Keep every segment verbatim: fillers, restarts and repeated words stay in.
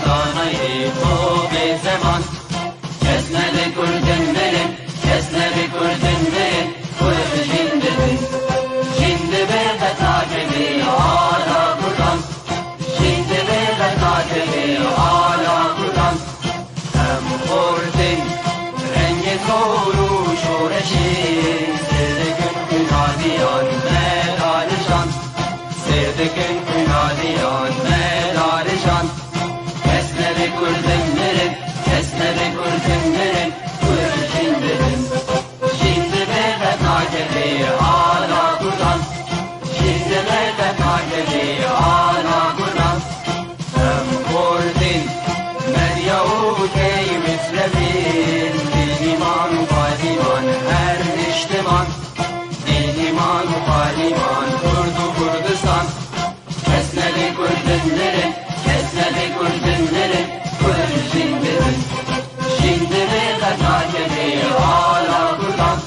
Danayê xo bê zeman. Kes nebe kurdin mirin, kes nebe kurdin mirin, kurd jin dibin. Jin dibe qet nakeve ala kurdan. Jin dibe qet nakeve ala kurdan. Em xortin rengê zor û şoreşê, sêr dikin xwînadiyan me darijan. Sêr dikin xwînadiyan me darijan. Kes nebe kurdin mirin, kes nebe kurdin mirin, kurd jin dibin. Jin dibe qet nakeve ala kurdan. Jin dibe qet nakeve ala kurdan. Em xortin, medya û tey misrefin, dîniman û qadîman her niştiman. Dîniman û qadîman, kurd û Kurdistan. Kes nebe kurdin mirin, kes nebe kurdin mirin, kurd jin dibin. Jin dibe qet nakeve ala kurdan.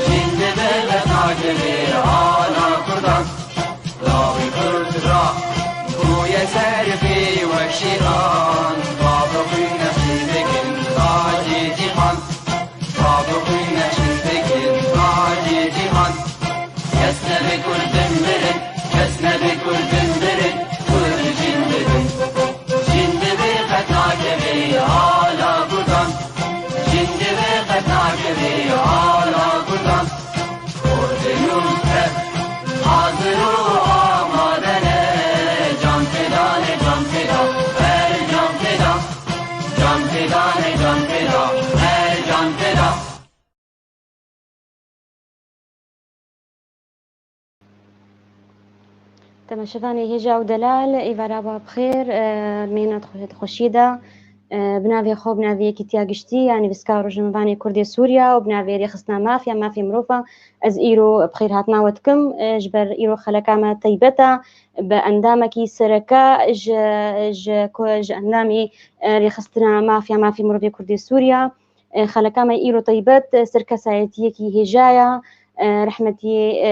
Jin dibe qet nakeve ala kurdan. Lawê kurd ra bûye serfê wek şêxan. Bavê xwîn nexşî dikin tacê cîhan. Bavê xwîn nexşî dikin tacê cîhan. Kes nebe kurdin mirin, kes nebe kurdin mirin, kurd jin dibin. Jin dibe qet nakeve ala kurdan. Jin dibe qet nakeve ala kurdan. Kurdê nû tev hazir û amade ne. Can feda ne, can feda, her can feda. Can feda ne, can feda, her can feda. Temaşevanê hêja û delal, êvara we bi xêr, e, mêna di xwe-, di xweşiyê de, e, bi navê xwe, bi navê Yekîtiya Giştî ya Nivîskar û Rojnamevanê Kurdê Sûriya û bi navê Rêxistina Maf ya Mafê Mirovan, ez îro bi xêrhatina we dikim. E, ji ber îro xeleka me teybet e, bi endamekî sereke ji, ji ku, ji endamê, e, Rêxistina Maf ya Mafê Mirovê Kurdê Sûriya. E, xeleka me îro teybet, e, ser kesayetiyekî hêja ye, e, rehmetiyê, e,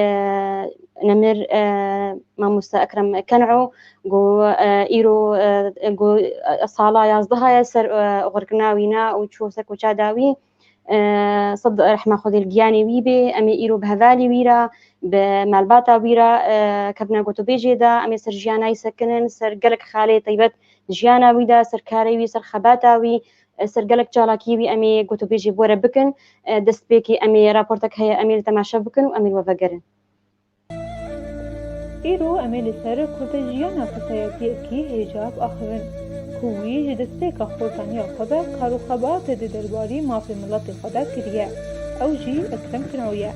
nemir, e, mamoste Ekrem Ken'o, ku, e, îro, e, ku, e, sala yazdeha ye ser, e, oxirkirina wî ne û çû ser koça dawî. E, sed rehma Xwedê li giyanê wî bê. Em ê îro bi hevalê wî re, bi malbata wî re, e, kevine gotûbêjê de. Em ê ser jiyana wî sekinin, ser gelek xalê teybet jiyana wî de, ser karê wî, ser xebata wî, e, ser gelek çalakiyê wî em ê gotûbêjê bi we re bikin. E, destpêkê em ê raportek heye, em ê li temaşe bikin û em ê li we vegerin. Îro em ê li ser kurte jiyana kesayetiyekî hêja biaxivin, ku wî ji destpêka xortaniya xwe ve kar û xebatê di derbarî mafê miletê xwe de kiriye. Ew jî Ekrem Kin'o ye.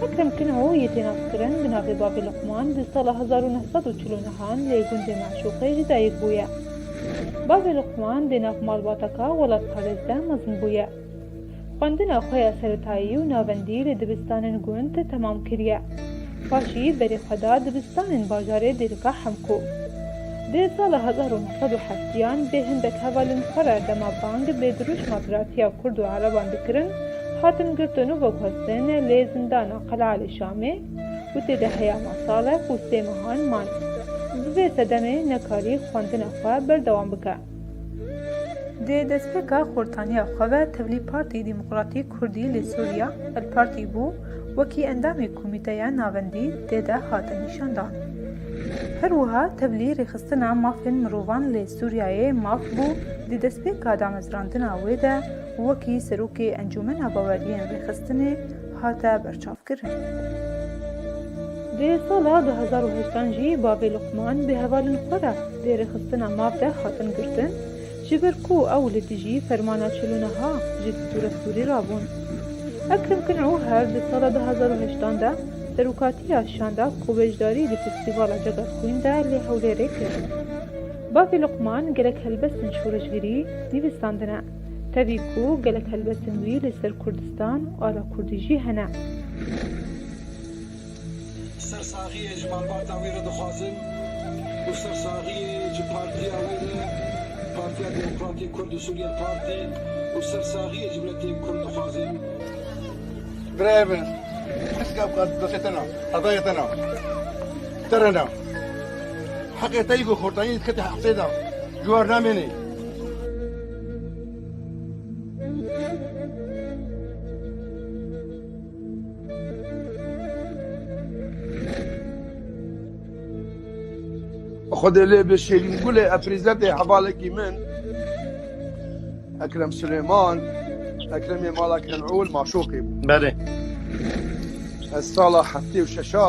Ekrem Kin'o yê tênaskirin bi navê Bavê Luqman di sala hezar û neh sed û çil û nehan lê gundê Meşûqê ji dayik bûye. Bavê Luqman dê nav malbateka welatparêz de mezin bûye. Xwendina xwe ya seretayî û navendî li dibistanên gund temam kiriye. Paşî berê xwe da dibistanên bajarê Dêrika Hemko. Di sala hezar û neh sed û heft yan bê hindek hevalên xwe re dema bang bê dirûşma biratiya Kurd û Ereban dikirin, hatin girtin û veguhestin lê zindana Qel'a li Şamê û tê de heya ma salek û sê mehan man. Bi vê sedemê nekarî xwendina xwe berdewam bike. Di destpêka xortaniya xwe ve tevlî Partî Demokratîk Kurdî li Sûriya, El Partî bû, wekî endamê Komîteya Navendî tê de hate nîşandan. Her wiha tevlî Rêxistina Mafên Mirovan li Sûriyeyê, maf, bû, di destpêka damezrandina wê de wekî Serokê Encûmena Baweriyên Rêxistinê hate berçav kirin. Di sala du hezar û heştan jî Bavê Luqman bi hevalên xwe re di rêxistina Maf de hatin girtin, ji ber ku ew li dijî fermana çil û neha ji destûra Sûrî rabûn. Ekrem Kin'o her di sala du hezar û heştan de serokatiya şanda ku beşdarî di festîvala Cegerxwîn de li Hewlêrê kir. Bavê Luqman gelek helbestên şoreşgerî nivîsandine, tevî ku gelek helbestên wî li ser Kurdistan û ala Kurdî jî hene. Sersaxiyê ji malbata wî re dixwazin û sersaxiyê ji partiya wî re, Partiya Demokratîk Kurd û Sûriye Partî, û sersaxiyê ji miletê Kurd dixwazin. Birayê min, pirsgirêka destê te ne, hevayê te ne. Te re ne. Heqê te yî ku xortanî dikete hepsê de. Ji we re namêne. Xwedê lê bi Şêrîn Gulê Efrîzetê hevalekî min, Ekrem Silêman, Ekremê mala Ken'û li Maşokê bû. Belê. Ez sala heftê û şeşa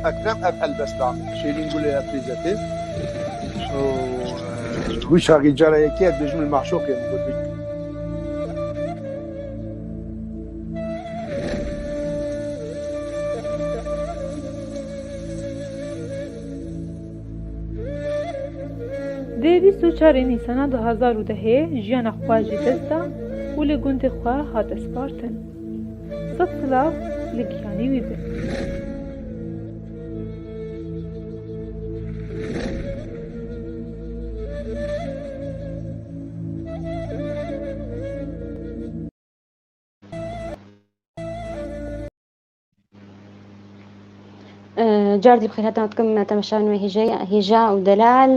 Ekrem ev helbest da min. Şêrîn Gulê Efrîzetê. Û, e, wî çaxî cara yekê ez dibêjim li Maşokê min gotî. Di bîst û çarê Nîsana du hazar û dehê jiyana xwe ji dest da û li gundê xwe hat espartin. Sed silav li giyanê wî be. Car dî bi xêrhatan dikim temaşevanên wê hêje-, hêja û delal.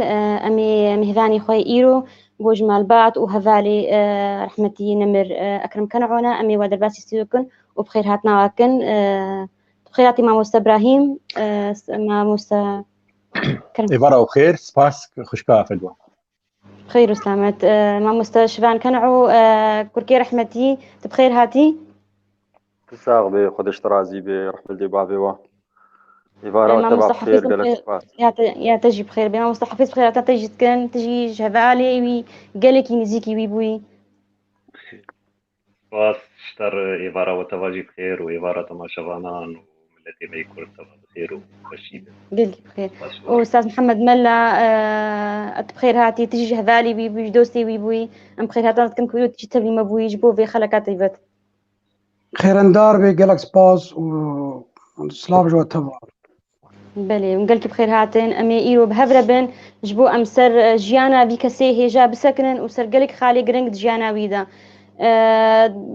Em ê mêvanê xwe yê îro, ku ji malbat û hevalê, e, rehmetî nemir, e, Ekrem Ken'û ne, em ê we derbasî stûdyo kin û bi xêrhatina we kin. E, bi xêr hatî mamoste Ibrahîm, e, s-, mamoste Kerem. Êvara û xêr, spas, xwişka Fedwa. Xeyr û selamet. E, mamoste Şivan Ken'û, e, kurkê rehmetî, tu bi xêr hatî? Tu sax bê, Xwedê ji te razî bê, rehmet lê bavê we. Êvara E, te va mamoste bi xêr, Hafîz, gelek spas. Ya te, ya te jî bi xêr bê. Mamoste Hafîz bi xêr hate, te jî dikin, tu jî ji hevalê wî gelekî nizîkî wî bûyî. Spas ji te re, êvara we teva jî bi xêr û êvara temaşevanan û miletê me yê Kurd teva bi xêr û xweşî be. Gelkî bi xêr. Spas. Û Ustaz Mihemed Mela, e, tu bi xêr hatî, tu jî ji hevalê wî bûyî, ji dostê wî bûyî. Em bi xêrhatan dikin ku tu jî tevlî me bûyî ji bo vê xeleka taybet. Xêrendar bê, gelek spas û silav ji we teva. Belê, hûn gelkî bi xêr hatin. Em ê îro bi hev re bin, ji bo em ser, e, jiyana vî kesê hêja bisekinin û ser gelek xalê giring di jiyana wî de. E,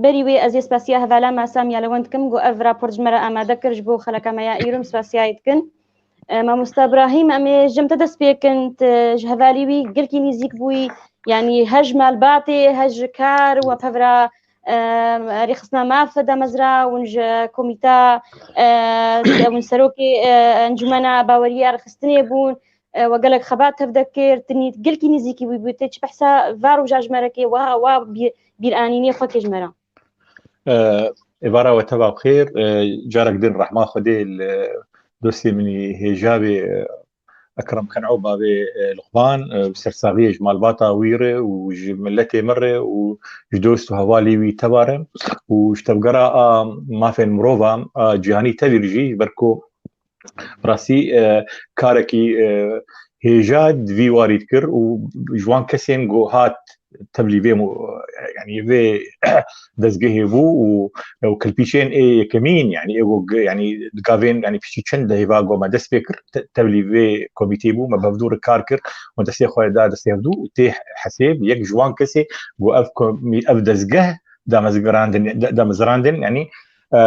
berî wê ez ê spasiya hevala me Samiya Lewend dikim, ku ev rapor ji me re amade kir ji bo xeleka me ya îro, em spasiya wî dikin. E, mamosta Ibrahîm, em ê ji cem te dest pê kin, tu ji hevalî wî gelkî nîzîk bûyî, yanî her ji malbatê, her ji kar û pevra, e, rêxistina maf damezra, hûn ji komîta, e, hûn serokê, e, encûmena bawerî ya rêxistinê bûn, e, we gelek xebat tevde kir, tu nî-, gelkî nîzîkî wî bû, tê çi behsa va roja ji me re kê, wa, wa bî-, bîranînê xwe kê ji me re. E, êvara we teva bi xêr. E, carek din rehma Xwedê li dostê min î hêja bê, e, Ekrem Ken'û bavê, e, Luqman, e, sersaxiyê ji malbata wî re û ji miletê min re û ji dost û hevalê wî teva re û ji tevgera a mafên mirova a cîhanî tevî re jî, ji ber ku Bi rastî, e, karekî, e, hêja di vî warî dikir û ji wan kesên ku hat tevlî vê mo-, yanî vê dezgehê bû û, û kilpîçên ê yekemîn, yanî ê ku gi-, yanî di gavên, yanî piştî çend dehê va ku me dest pê kir, te-, tevlî vê komîteyê bû, me bi hevdû re kar kir û destê xwe da destê hevdû û tê hesêb yek ji wan kesê ku ev komî-, ev dezgeh damezgirandin, da-, damezrandin, yanî, e,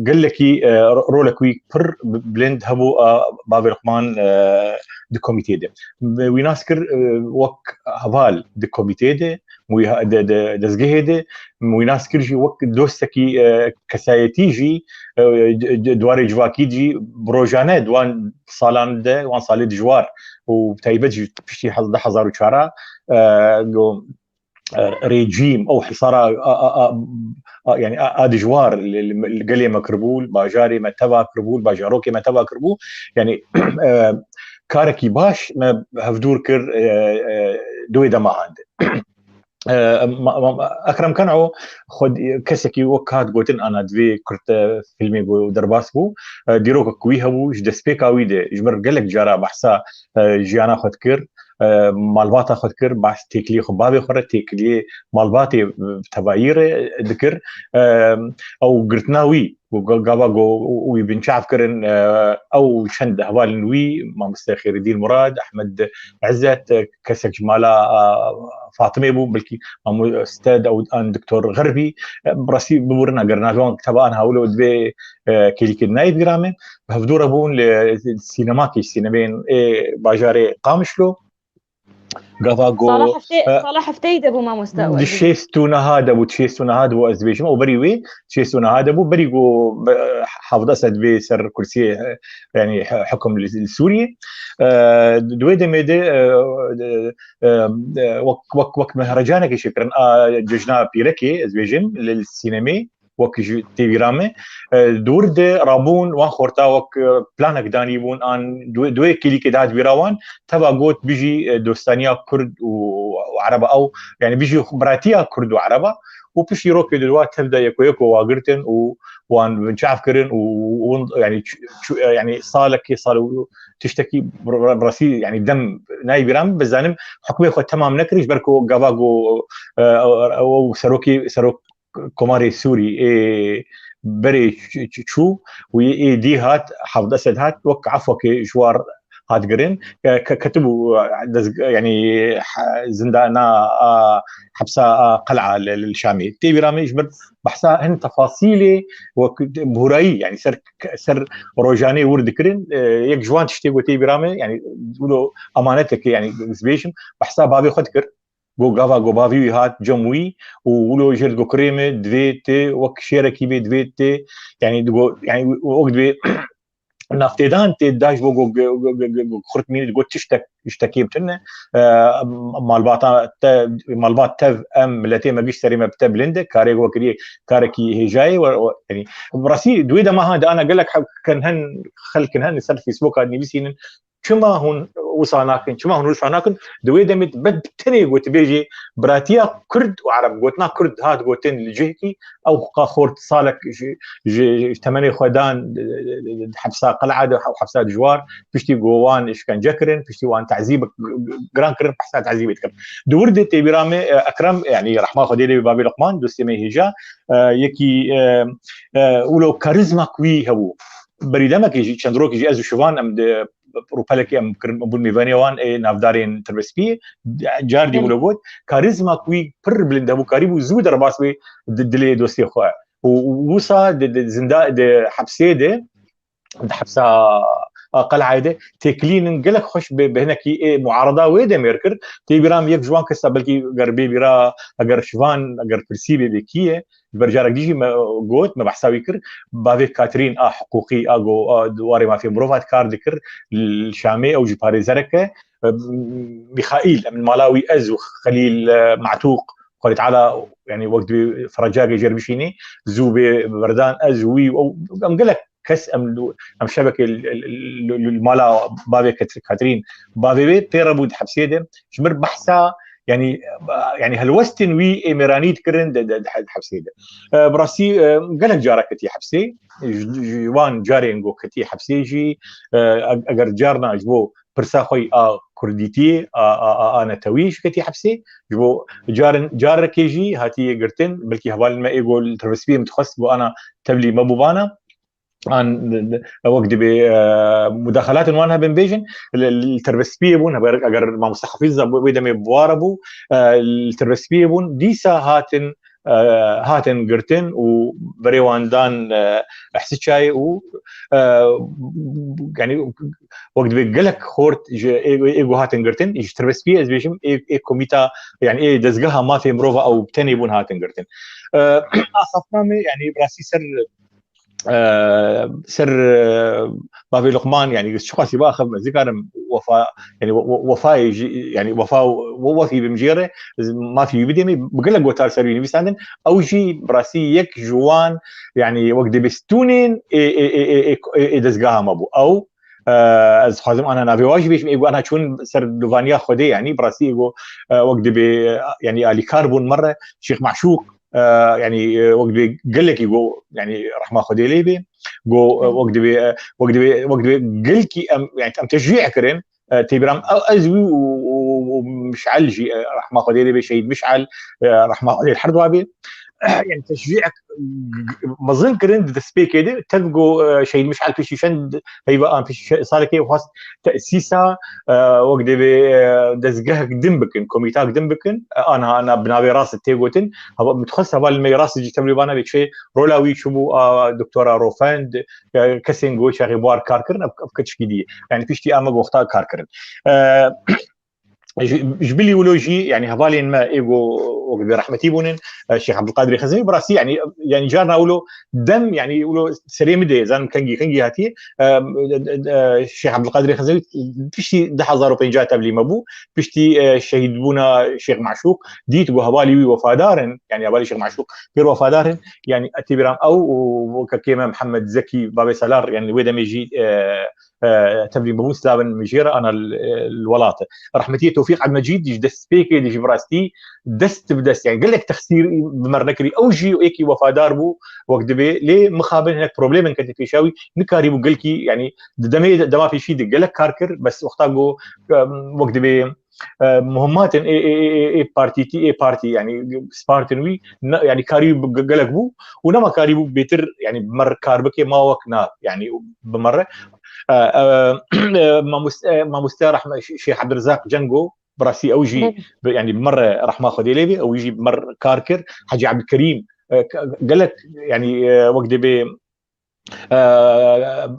gelekî, e, ro-, rolek wî pir bi-, bilind hebû a bavê Luqman, e, di komîteyê de. Wî nas kir, e, wek heval di komîteyê de, wî ha-, de, de, dezgehê de, wî nas kir jî wek dostekî, e, kesayetî jî, e, d-, d-, di warê civakî jî bi rojane di wan salan de, wan salê dijwar û bi taybet jî piştî hez-, du hezar û çar, e, go-, e, rejîm, ew hisara a, a, a, a, yanî a, a dijwar li, li, li gelê me kiribû, li bajarê me teva kiribû, li bajarokê me teva kiribû. Yanî, e, karekî baş me hevdûr kir, e, e, di wê dema hande. E, ma, ma, Ekrem Ken'û xwe di-, kesekî wek hat gotin ana di vê kurte filmê ku derbas bû, e, dîrokek wî hebû, ji destpêka wî de ji ber gelek cara behsa, e, jiyana xwe dikir. E, malbata xwe dikir, behs têkiliyê xwe bavê xwe re, têkiliyê malbatê, e, tevayî re dikir. E, ew girtina wî, ku ga-, gava ku wî binçav kirin, e, ew çend hevalên wî, mamoste Xêrîdîn Murad, Ehmed Ezzet, e, kesek ji mala, e, Fatimê bû, belkî mamoste ew an Doktor Xerbî, e, bi rastî biborîna ger navê wan kitaba an hawlo divê, e, kêlîkê nayê bîra me. Bi hevdû re bûn li sînemakî, sînemeyên ê bajarê Qamişlo. Gava go, sala heftê, e, sala hefteyî de bû mamoste. Di şêst û neha de bû, şêst û neha de bû, ez dibêjim, û berî wê şêst û neha de bû, berî go, be, hevdeh sed bê ser kursiyê, e, yanî he-, hekum li, li Sûriyê. E, di wê demê de, e, e, e, wek, wek, wek mehrecanekê çêkirin, a cejna pîrekê, ez dibêjim, li, li sînemê, wek ji tê bîra me, e, di wir de rabûn wan xorta wek, e, planek danîbûn, an di wê, di wê kêlîkê de hat bîra wan, teva got bijî, e, dostaniya Kurd û, û Ereba ew, yanî bijî biratiya Kurd û Ereba, û piştî rokê di wa tev de yeko yeko wa girtin û wan binçav kirin û, û, yanî ç-, ç-, e, yanî salekê, sal û tiştekî bi, bi, bi rastî, yanî dem nayê bîra min, bizanim hukmê xwe temam nekirî, ji ber ku gava ku, e, e, e, serokê, serok Komarê Sûrî ê berê ç-, ç-, çû û yê ê dî hat, hevdeh sed hat, wek efwekê ji war hat girin. Ke-, ke-, ketibû, e, dezg-, yanî, he-, zindana, a, hepsa, a, qel'a li, li Şamê. Tê bîra min ji ber behsa hin tefasîlê wek bûrayî, yanî ser, ser rojanê wir dikirin. E, yek ji wan tiştê ku tê bîra min, yanî wilo emaneteke, yanî ez dibêjim, behsa bavê xwe dikir. Go gava go bavî wî hat cem wî û wilo jê re go kurê min, divê tu wek şêrekî bê, divê tu, yanî digo, yanî wek divê naftêdan tê da ji bo go, go, go, go, go, go xurt mînî, digo tiştek, tiştekê bi tune, e, malbata te, malbat tev em, miletê me giş serê me bi te bilind e, karê go kiriye, karekî hêjayê we, we, yanî, bi rastî, di wê dema ha, di ana gelek he-, ken hen, xelkin hen, li ser Facebooka nivîsînin, çima hûn wisa nakin, çima hûn wisa nakin, di wê demê be tenê gotibêjê biratiya Kurd û Ereb, gotina Kurd hat gotin li cihekî, ew qa xort salek ji, ji, ji temenê xwe dan, hepsa qel'a de, hepsa dijwar, piştî ku wan îşkence kirin, piştî wan tezîb giran kirin, hepsa tezîbê dikin. Di wir de tê bîra me, e, Ekrem, yanî rehma Xwedê lê bê, bavê Luqman, dostê me hêja, e, yekî, e, e, wilo karîzmak wî hebû. Berî demekê jî, çend rokê jî ez û Şivan em di rûpelekê em kirin, bûn mêvanê wan ê navdarên Tirbespiyê, car dî wilo got, karîzmak wî pir bilind hebû, karîbû zû derbas bê di dilê dostê xwe. Û, û wisa di, di zinda-, di hepsê de, di hepsa, a, qel'ayê de têkilînin gelek xweş bi, bi hinekî ê muarada wê demêr kir. Tê bîra min yek ji wan kesa, belkî eger bê bîra, eger Şivan, eger pirsî bê, bê kî ye, Ji ber carek dî jî me got, me behsa wî kir, bavê Katrîn a hiqûqî, a go, a di warê mafê mirov hat kar dikir, li Şamê ew jî parêzerek e. Mîxaîl, em mala wî ez û Xelîl, e, Matûq, Xwedê Teala, yanî wek dibê feracagê jê re bişînî, zû bê berdan ez û wî û ew, em gelek kes em, em şevekê li, li, li, li mala bavê Kat-, Katrîn, bavê wê pê re bû di hepsê de. Ji mir behsa, yanî, yanî helwestên wî ê mêranî dikirin di, di, di hepsê de. E, bi rastî, e, gelek cara ketiye hepsê. Ji, ji wan carên ku ketiye hepsê jî, e, eg-, eger carna ji bo pirsa xwe a kurdîtiyê, a, a, a, a netewî jî ketiye hepsê. Ji bo carin, carekê jî hatiye girtin, belkî hevalên me ê ku li Tirbespiyê min dixwest ku ana tevlî me bûbana. An, wek dibê, e, mudaxelatên wan hebin bêjin, li, li Tirbespiyê bûn, heber, eger mamoste Hafîz da wê demê bi wara bû, e, li Tirbespiyê bûn, dîsa hatin, e, hatin girtin û berê wan dan, e, Ehsiçayê û, e, yanî wek dibê gelek xort ji ê, ê ku hatin girtin, ji Tirbespiyê ez bêjim, ê, ê komîta, yanî ê dezgeha mafê mirova ew tenê bûn hatin girtin. E, axaftina me, yanî bi rastî ser e, ser, e, bavê Luqman, yanî çiqasî biaxivim, ez nikarim wefa, yanî we-, we-, wefayê jî, yanî wefa, we-, wefî bim jê re, ez mafî wî bidêmê, bi gelek gotar ser wî nivîsandin. Ew jî bi rastî yek ji wan, yanî wek dibê stûnên ê, ê, ê, ê, ê, ê, ê dezgeha me bû. Ew, e, ez dixwazim ana navê wa jî bêjim, ê ku ana çûn ser dûvaniya Xwedê, yanî bi rastî ê ku, e, wek dibê, e, yanî alîkar bûn me re, Şêx Meşûq, e, yanî, e, wek dibê gelekî go, yanî rehma Xwedê lê bê, go, e, wek dibê, e, wek dibê, wek dibê gelkî em, yanî em teşcî kirin, e, tê bîra min, e, ez wî û, û, û Miş'el jî, e, rehma Xwedê lê bê, Şehîd Miş'el, e, rehma Xwedê li her dua bê. Yanî teşcîek g-, g-, mezin kirin di destpêkê de, tev go, e, Şehîd Miş'el piştî çend heyva an piştî şe-, salekê xwest tesîsa, e, wek dibê, e, dezgehek din bikin, komîtak din bikin, e, anha, ana bi navê Rasid tê gotin. Hava, min dixwest hevalên me yê Rasid jî tevlî vana bê çi rola wî çi bû, a, doktora Rofend, e, kesên ku çaxê bi war kar kirin, ev, ev keçikî dî ye. Yanî piştî a me goxta kar kirin. E, ji, ji bilî wilo jî, yanî hevalên me ê ku wek bi rehmetî bûnin, e, Şêx Ebdulkadirê Xezewî, bi rastî, yanî, yanî carna wilo dem, yanî wilo serê min de, zanim kengî, kengî hatiye, e, e, e, Şêx Ebdulkadirê Xezewî piştî du hezar û pêncî tevlî me bû, piştî, e, şehîdbûna Şêx Maşûq, dît ku hevalî wî wefadar in, yanî hevalî Şêx Maşûq pêr wefadar in, yanî etê bîra min ew û kekê me Mihemed Zekî, babê Selar, yanî wê demê jî, e, e, tevlî me bûn, silavên min jê re ana li, li welat e. Rehmetiyê Tewfîq Elmecîd jî destpêkê de jî bi rastî dest bi dest, yani gelek texsîr bi me re nekirî. Ew jî yekî wefadar bû wek dibê, lê mixabin hinek problemên ketî pêşa wî, nikarîbû gelkî, yani di demê, dema pêşî de gelek kar kir, bes wexta ku, em, wek dibê, e, muhimmatên ê, ê, ê, ê, ê partîtî, ê partî, yani spartin wî, ne, yani karî bi ge-, gelek bû û nema karîbû bêtir, yani bi me re kar bike, ma wek na, yani bi me re. E, e, e, mamoste, e, mamoste rehme-, Şê-, Şêx Ebdirizaq Cengo, bi rastî ew jî, bi, yani bi me re rehma Xwedê lê bê, ew jî bi me re kar kir. Hecî Ebdilkerîm, e, k-, gelek, yani, e, wek dibê, e,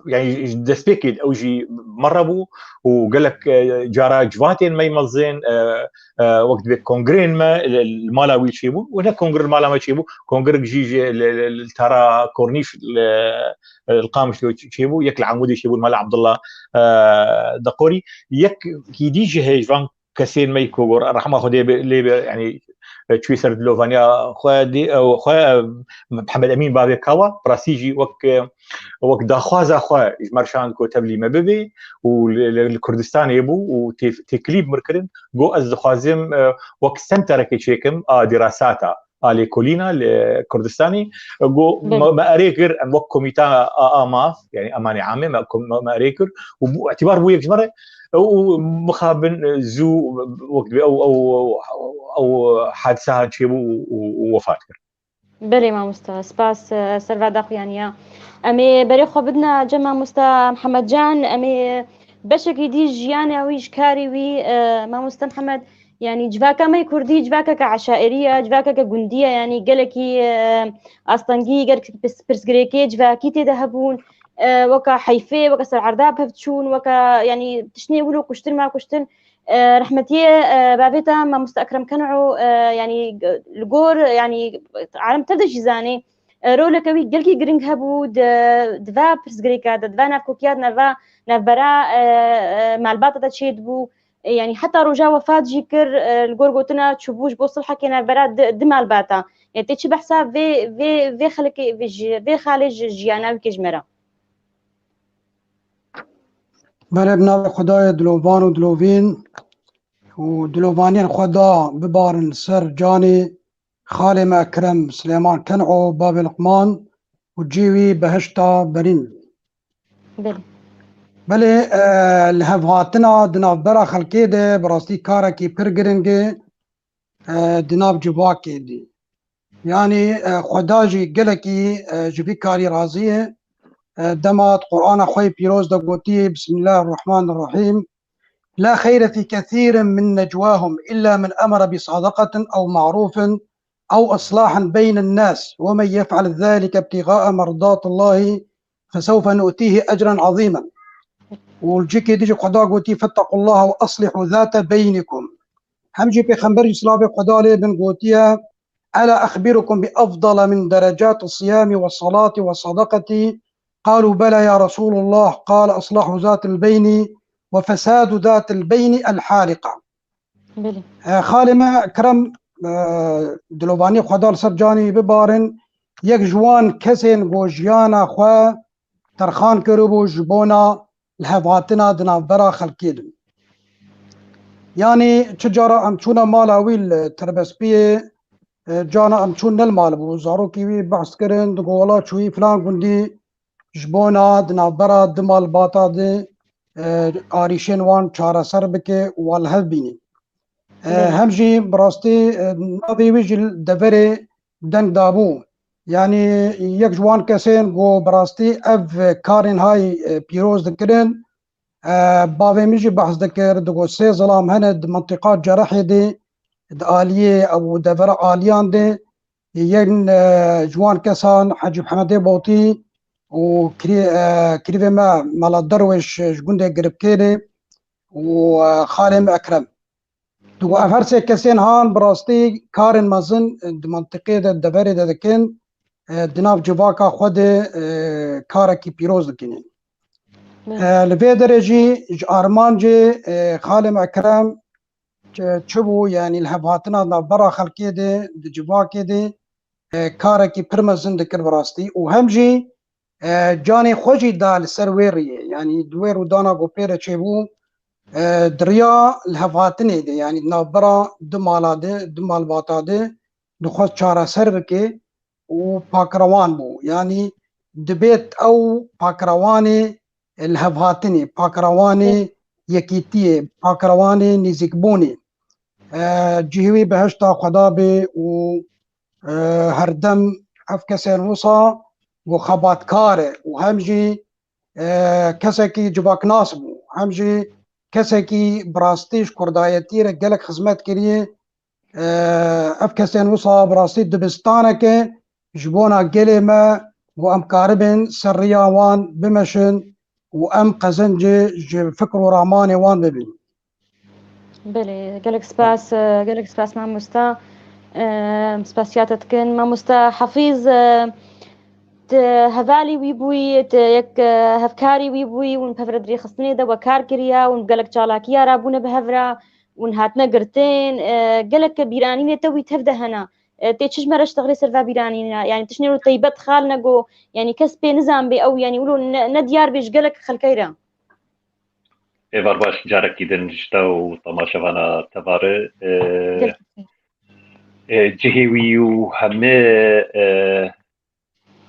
yani ji destpêkê de ew jî bi me re bû û gelek, e, cara civatên me yê mezin, e, e, wek dibê kongreyên me li, li mala wî çêbû û ne kongre li mala me çêbû, kongrek jî, jî li, li, li tara Kornîş, li, li Qamişlo çêbû, yek li Amûdê çêbû, li mala Abdullah, e, Deqorî, yekî dî jî heye ji van kesên me ku rehma Xwedê be, lê be, yani, e, çûyî ser dilovaniya xwe dî, e, xwe, e, Mihemed Emîn Bavê Kawa, bi rastî jî wek, e, wek daxwaza xwe ji me re şand ku tevlî me bibê û li, li, li Kurdistanê bû û tê-, têkilî bi mir kirin, got, ez dixwazim, e, wek senterekê çêkim a dirasata, a lêkolîna li Kurdistanê. Got, me, me erê kir, em wek komîta a, a maf, yani emanê amê, me, me, me erê kir û bû, îtibar bû yek ji me re û mixabin, e, zû wek dibê ew, ew, ew, ew hadisa çêbû û, û, û wefat kir. Belê mamosta, spas, e, serva daxuyaniya. Em ê berê xwe bidina cem mamosta Mihemed Can, em ê beşekî dî jiyana wî ji karê wî, e, mamosta Mihemed, yanî civaka me yê kurdî, civakeke eşairî ye, civakeke gundî ye, yanî gelekî, e, astengî, gelek pirs-, pirsgirêkê civakî tê de hebûn, e, weka heyfê, weka ser erdab hev çûn, weka, yanî tiştê wilo kuştin ma kuştin. E, rehmetiyê, e, bavê te mamoste Ekrem Ken'o, e, yanî, e, li gor, yanî, alem tev de jî zanê, e, roleke wî gelkî giring hebû di, di va pirsgirêka de, di va navkokiya de, nava navbera, e, e, malbata de çêdibû. E, yanî heta roja wefat jî kir, e, li gor gotina çûbû ji bo silhekê navbera di, di malbata. Yanî tê çi behsa vê, vê, vê xelkê, vê ji, vê xalê ji jiyana wî kê ji me re? Belê, bi navê Xwedayê dilovan û dilovîn û dilovaniyên xwe da bibarin li ser canê xalê me Ekrem Silêman Ken'o, bavê Liqman û cî wî behişta berîn. Belê. Belê, e, li hevhatina di navbera xelkê de bi rastî karekî pir giring e, e, di nav civakê de. Yanî, e, Xweda jî gelekî, e, ji vî karî razî ye. E, dema di Qur'ana xwe yê pîroz de gotiye, Bismillahirrahmanirrahîm. لا خير في كثير من نجواهم إلا من أمر بصدقة أو معروف أو إصلاح بين الناس ومن يفعل ذلك ابتغاء مرضات الله فسوف نؤتيه أجرا عظيما. û li cihekê dî jî Xweda gotiye, فاتقوا الله وأصلحوا ذات بينكم. Hem jî Pêxember jî silavê Xweda lê bin gotiye, ألا أخبركم بأفضل من درجات الصيام والصلاة والصدقة؟ قالوا بلى يا رسول الله، قال إصلاح ذات البين وفساد ذات البين الحالقة. Belê. E, xalê me Kerem, e, dilovanî Xweda li ser canî bibarin, yek ji wan kesên ku jiyana xwe terxan kiribû ji bona li hevhatina di navbera xelkê de. Yanî çi cara em çûne mala wî li Tirbespiyê, e, cana em çûn ne li mal bû. Zarokî wî behs kirin, digo wela çûyî filan gundî ji bona di navbera di malbata de, e, arîşên wan çareser bike û wan li hev bîne. E, Belê. Hem jî bi rastî, e, navê wî jî li deverê deng dabû. Yanî yek ji wan kesên ku bi rastî ev karên hay, e, pîroz dikirin, e, bavê min jî behs dikir, digot sê zilam hene di mintiqa Cerehê de, di aliyê ew devera aliyan de, yên, e, ji wan kesan Hecî Mihemedê Botî û kirî-, e, kirîvê me Mela Derwêş ji gundê Giribkêlê û, e, xalê me Ekrem. Tu ev her sê kesên han bi rastî karên mezin, e, di mentiqê de, deverê de dikin, e, di nav civaka xwe de, e, karekî pîroz dikin. E, li vê derê jî ji armancê, e, xalê me Ekrem çi, çi bû, yanî li hevhatina navbera xelkê de, di civakê de, e, karekî pir mezin dikir bi rastî û hem jî, e, canê xwe jî da li ser wê riyê. Yanî di wê rûdana ku pê re çêbû, e, di riya li hevhatinê de, yanî di navbera du mala de, du malbata de dixwest çareser bike û pakrewan bû. Yanî dibêt ew pakrewanê li hevhatinê, pakrewanê yekîtiyê, pakrewanê nêzîkbûnê. E, cihê wî behişta Xweda bê û, e, herdem ev kesên wisa ku xebatkar e û hem jî, e, kesekî civaknas bû, hem jî kesekî bi rastî ji kurdayetî re gelek xizmet kiriye. E, ev kesên wisa bi rastî dibistaneke ji bona gelê me ku em karibin ser riya wan bimeşin û em qezencê ji fikr û ramanê wan bibin. Belê, gelek spas, e, gelek spas mamosta. E, spasiya te dikin. Mamosta Hafîz, e, tu hevalî wî bûyî, tu yek, e, hevkarî wî bûyî, hûn bi hev re di rêxistinê de we kar kiriya, hûn bi gelek çalakiya re bûne bi hev re, hûn hatine girtin. E, gelek bîranînê te wî tev de hene. E, tê çi ji me re ji texlê ser va bîranîna? Yanî tiştê wilo teybet xal nego, yanî kes pê nizanbê ew, yanî wilo ne, ne diyar bê ji gelek xelkey re. Êvar baş, carekî din ji te û temaşevana te va re. E, e, cihê wî û hemê, e,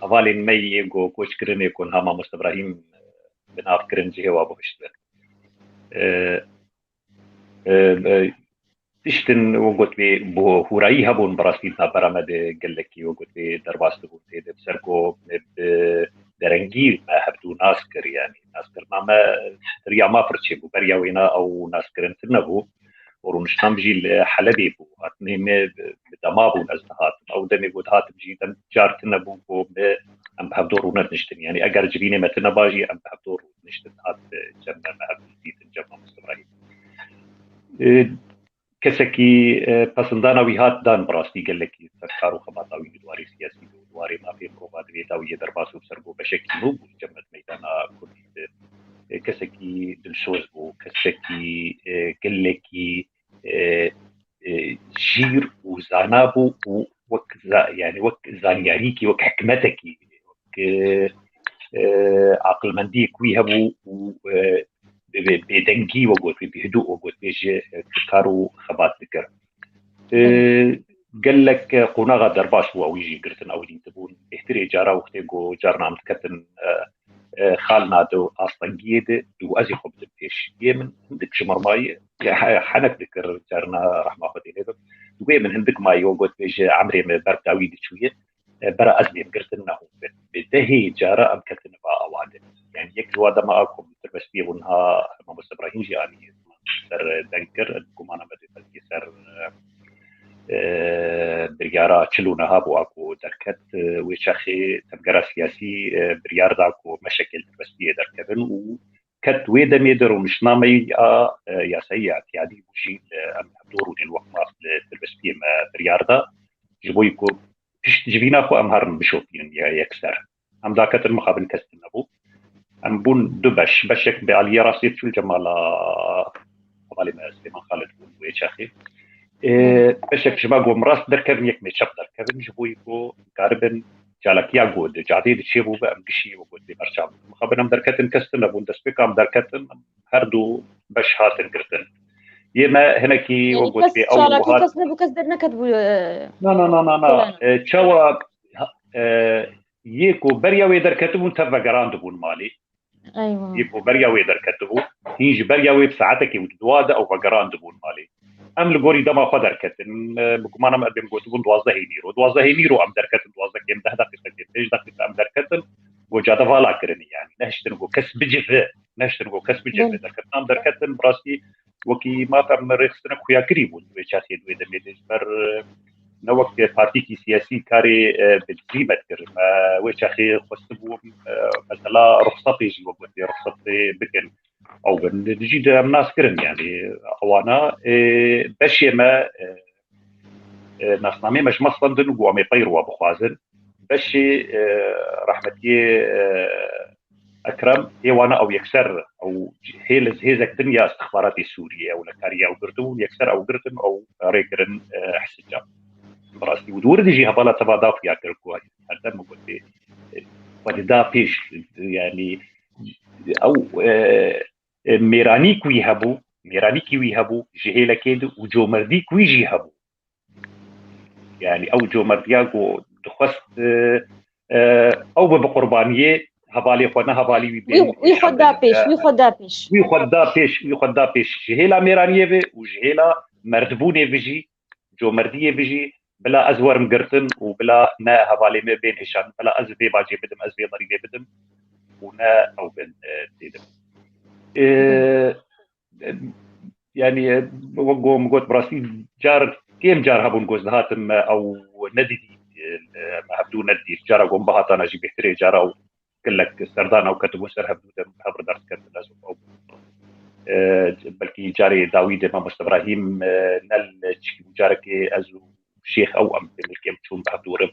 hevalên me yê ku koç kirinê ku niha Mamoste Ibrahîm, e, bi nav kirin cihê wa bihiştin. E, e, e, tiştin wek got wê bi hûrayî hebûn, bi rastî di navbera me de gelekî wek got wê derbas dibûn. Tê de bi ser ku bi derengî me hevdû nas kir, yanî naskirina me di riya ma pir çêbû. Beriya wêna ew naskirin tune bû. Û rûniştina min jî li Helebê bû. Hatinê me bi, bi dema bûn ez dihatim. Ew demê ku dihatim jî dem car tune bû ku me, em bi hevdû rûnediniştin. Yanî eger civînê me tune ba jî em bi hevdû rûniştin. Dihat, e, cem me, me hevdû dîtin, cem Mamoste Ibrahîm. E, kesekî, e, pesindana wî hat dan bi rastî gelekî ser kar û xebata wî di warê siyasî de û di warê mafê mirova divê da wî yê derbas û bi ser bû beşekî nû bû cem me di meydana kurdî de. E, kesekî dilsoz bû, kesekî, e, gelekî, e, e, jîr û zana bû û wek za-, yanî wek zanyarîkî, wek hikmetekî, wek, e, e, aqilmendiyek wî hebû û, e, bê, bê, bêdengî we got, bê, bêhidû we got, bê ji, e, kar û xebat dikir. E, gelek, e, qonaxa derbas bû, ew jî girtin, ew dîtibûn. Bêhtirê cara wextê ku carna em diketin, e, e, xalina di astengiyê de, dû ez ê xwe bidim pêş. Yê min hindik ji mirmayî, ya, he-, henek dikir, carna rehma Xwedê lê bim. Dû yê min hindik mayî, we got, bê ji emrê min ber dawî diçûye. E, bera ez lêm girtin nehûn. Bi, bi dehê cara em ketine ba awa de. Yani yek ji wa dema a ku min tirbestiyê bûn ha Mamoste Ibrahîm jî anî ser deng kir, gumana me dê belkî ser, e, biryara çil û neha bû a ku derket, e, wê çaxê tevgera siyasî, e, biryar da ku meşekê li tirbestiyê derkevin û ket wê demê de rûniştnameyî a, e, yasayî ya îtiyadî bû jî, e, em hevdû rûnên wek maf li tirbestiyê me biryar da. Ji bo ku pişt civîna xwe em herin bişopînin ya yekser. Em daketin mixabin kes tune bû. Em bûn du beş. Beşek bi aliyê rastê diçû li cem mala hevalê me Silêman Xalid bûn wê çaxê. Ê, beşek ji me got em rast derkevin, yek me çep derkevin, ji bo ku karibin çalakiya ku di cadê de çêbû be em gişî we got bê berçav bikin. Mixabin em derketin kes tune bûn, destpêka em derketin, her du beş hatin girtin. Yê me hinekî we got bê ew hat. Kes nebû, kes derneketibû, e, na, na, na, na, na. E, çawa, e, yê ku beriya wê derketibûn tev vegerandibûn malê. Eywa. Yê ku beriya wê derketibû, hîn ji beriya wê bi saetekê û di dua de ew vegerandibûn malê. Em li gorî dema xwe derketin, e, bi gumana me em gotibûn duwazdehê nîro. Duwazdehê nîro em derketin, duwazdeh kêm deh deqîqe kêm pênc deqîqe em derketin, ku cade vala kirinî yani. Nehiştin ku kes bicive, nehiştin ku kes bicive. Belê. Derketin, em derketin, bi rastî wekî maf em rêxistinek xuya kirî bûn wê çaxê di wê demê de ji ber, e, ne wek partîkî siyasî karê, e, bi dizî me dikir. Me wê çaxê xwestibû, e, mesela ruxsatê jî wek wetê ruxsatê bikin. ew bin. Dijî de em nas kirin, yani ewana, e, beşê me, e, e, nasnamê me ji me stendin û got em ê peyr wa bixwazin. Beşê, e, rehmetiyê, e, Ekrem, ê wana ew yekser, ew hêl, hêzek din ya istixbaratê Sûriyê, ew li karî ew girtibûn, yekser ew girtin, ew rê kirin, e, Hisican. Bi rastî û di wir de jî hevala teva da xuya kir ku her dem min gotê, e, xwe dida pêş, yani ew, e, e, mêranî ku wî hebû, mêranîkî wî hebû ji hêlekê de û comerdî ku wî jî hebû. Yani ew comerdiya ku dixwest, e, e, ew bibe qurbaniyê hevalê xwe, ne hevalî wî Wî, bên wî xwe da nîşan pêş, bide. Wî xwe da pêş. Wî xwe da pêş, wî xwe da pêş. Ji hêla mêraniyê ve û ji hêla merdbûnê ve jî, comerdiyê ve jî, bila ez werim girtin û bila ne hevalê me bên hêşan, bila ez vê bacê bidim, ez vê derîvê bidim û ne ew bin, e, têdim. E, yani, e, wek ku min got, bi rastî car, kêm car hebûn ku ez dihatim, e, ew nedidî, e, me hevdû nedidî. Cara ku min bihatana jî bêhtir e, cara ew gelek serdan ew ketibûn ser hevdû de hev re derdikevin, ez û ew. E, belkî carê dawî de Mamoste Ibrahîm, e, ne li çikî bû, carekê ez û Şêx ew em pê milkê em çûn bi hevdû re.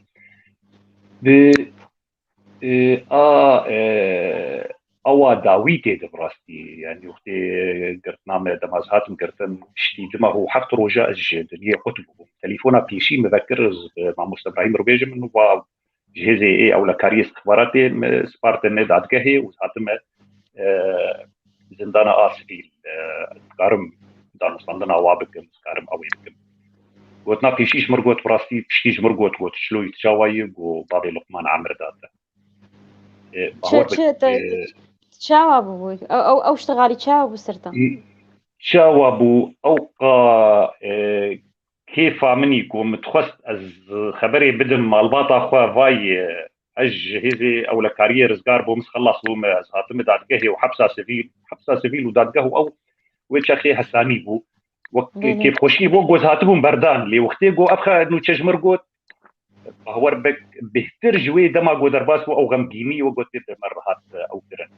Bi, e, a, e, ewa dawî tê de bi rastî, yani wextê girtina me, dema ez hatim girtin, piştî du mah û heft roja ez ji dinyê qut bûbûm. Telefona pêşî min vekir, ez bi Mamoste Ibrahîm re bêjim, min va ji hêzê ê ewlekariyê istixbaratê min spartine dadgehê û hatime, e, zindana a sivîl, e, dikarim danûstandina wa bikim, dikarim ew ê bikim. Gotina pêşî ji mir got, bi rastî piştî ji mir got, got, Şiloyî tu çawa yî? Got, bavê Luqman Amir da te. E, Çi, bawer çi, bik, te, e, çawa bû? Ew, ew, ew ştixalî çawa bû ser te? Çawa bû? Ew qa, e, kêfa min î ku min dixwest ez xeberê bidim malbata xwe, vay, e, ez ji hêzê ewlekariyê rizgar bûm, ez xelas bûm, ez hatime dadgehê û hepsa sivîl, hepsa sivîl û dadgeh û ew wê çaxê hesanî bû. Wek Belê. kêfxweşî bû, goz hatibûn berdan. Lê wextê got, ev xe-, nûçe ji mir got, bawer bik, bêhtir ji wê dema got derbas bû, ew xemgînî, wek gotê bi me re hat, ew kirin.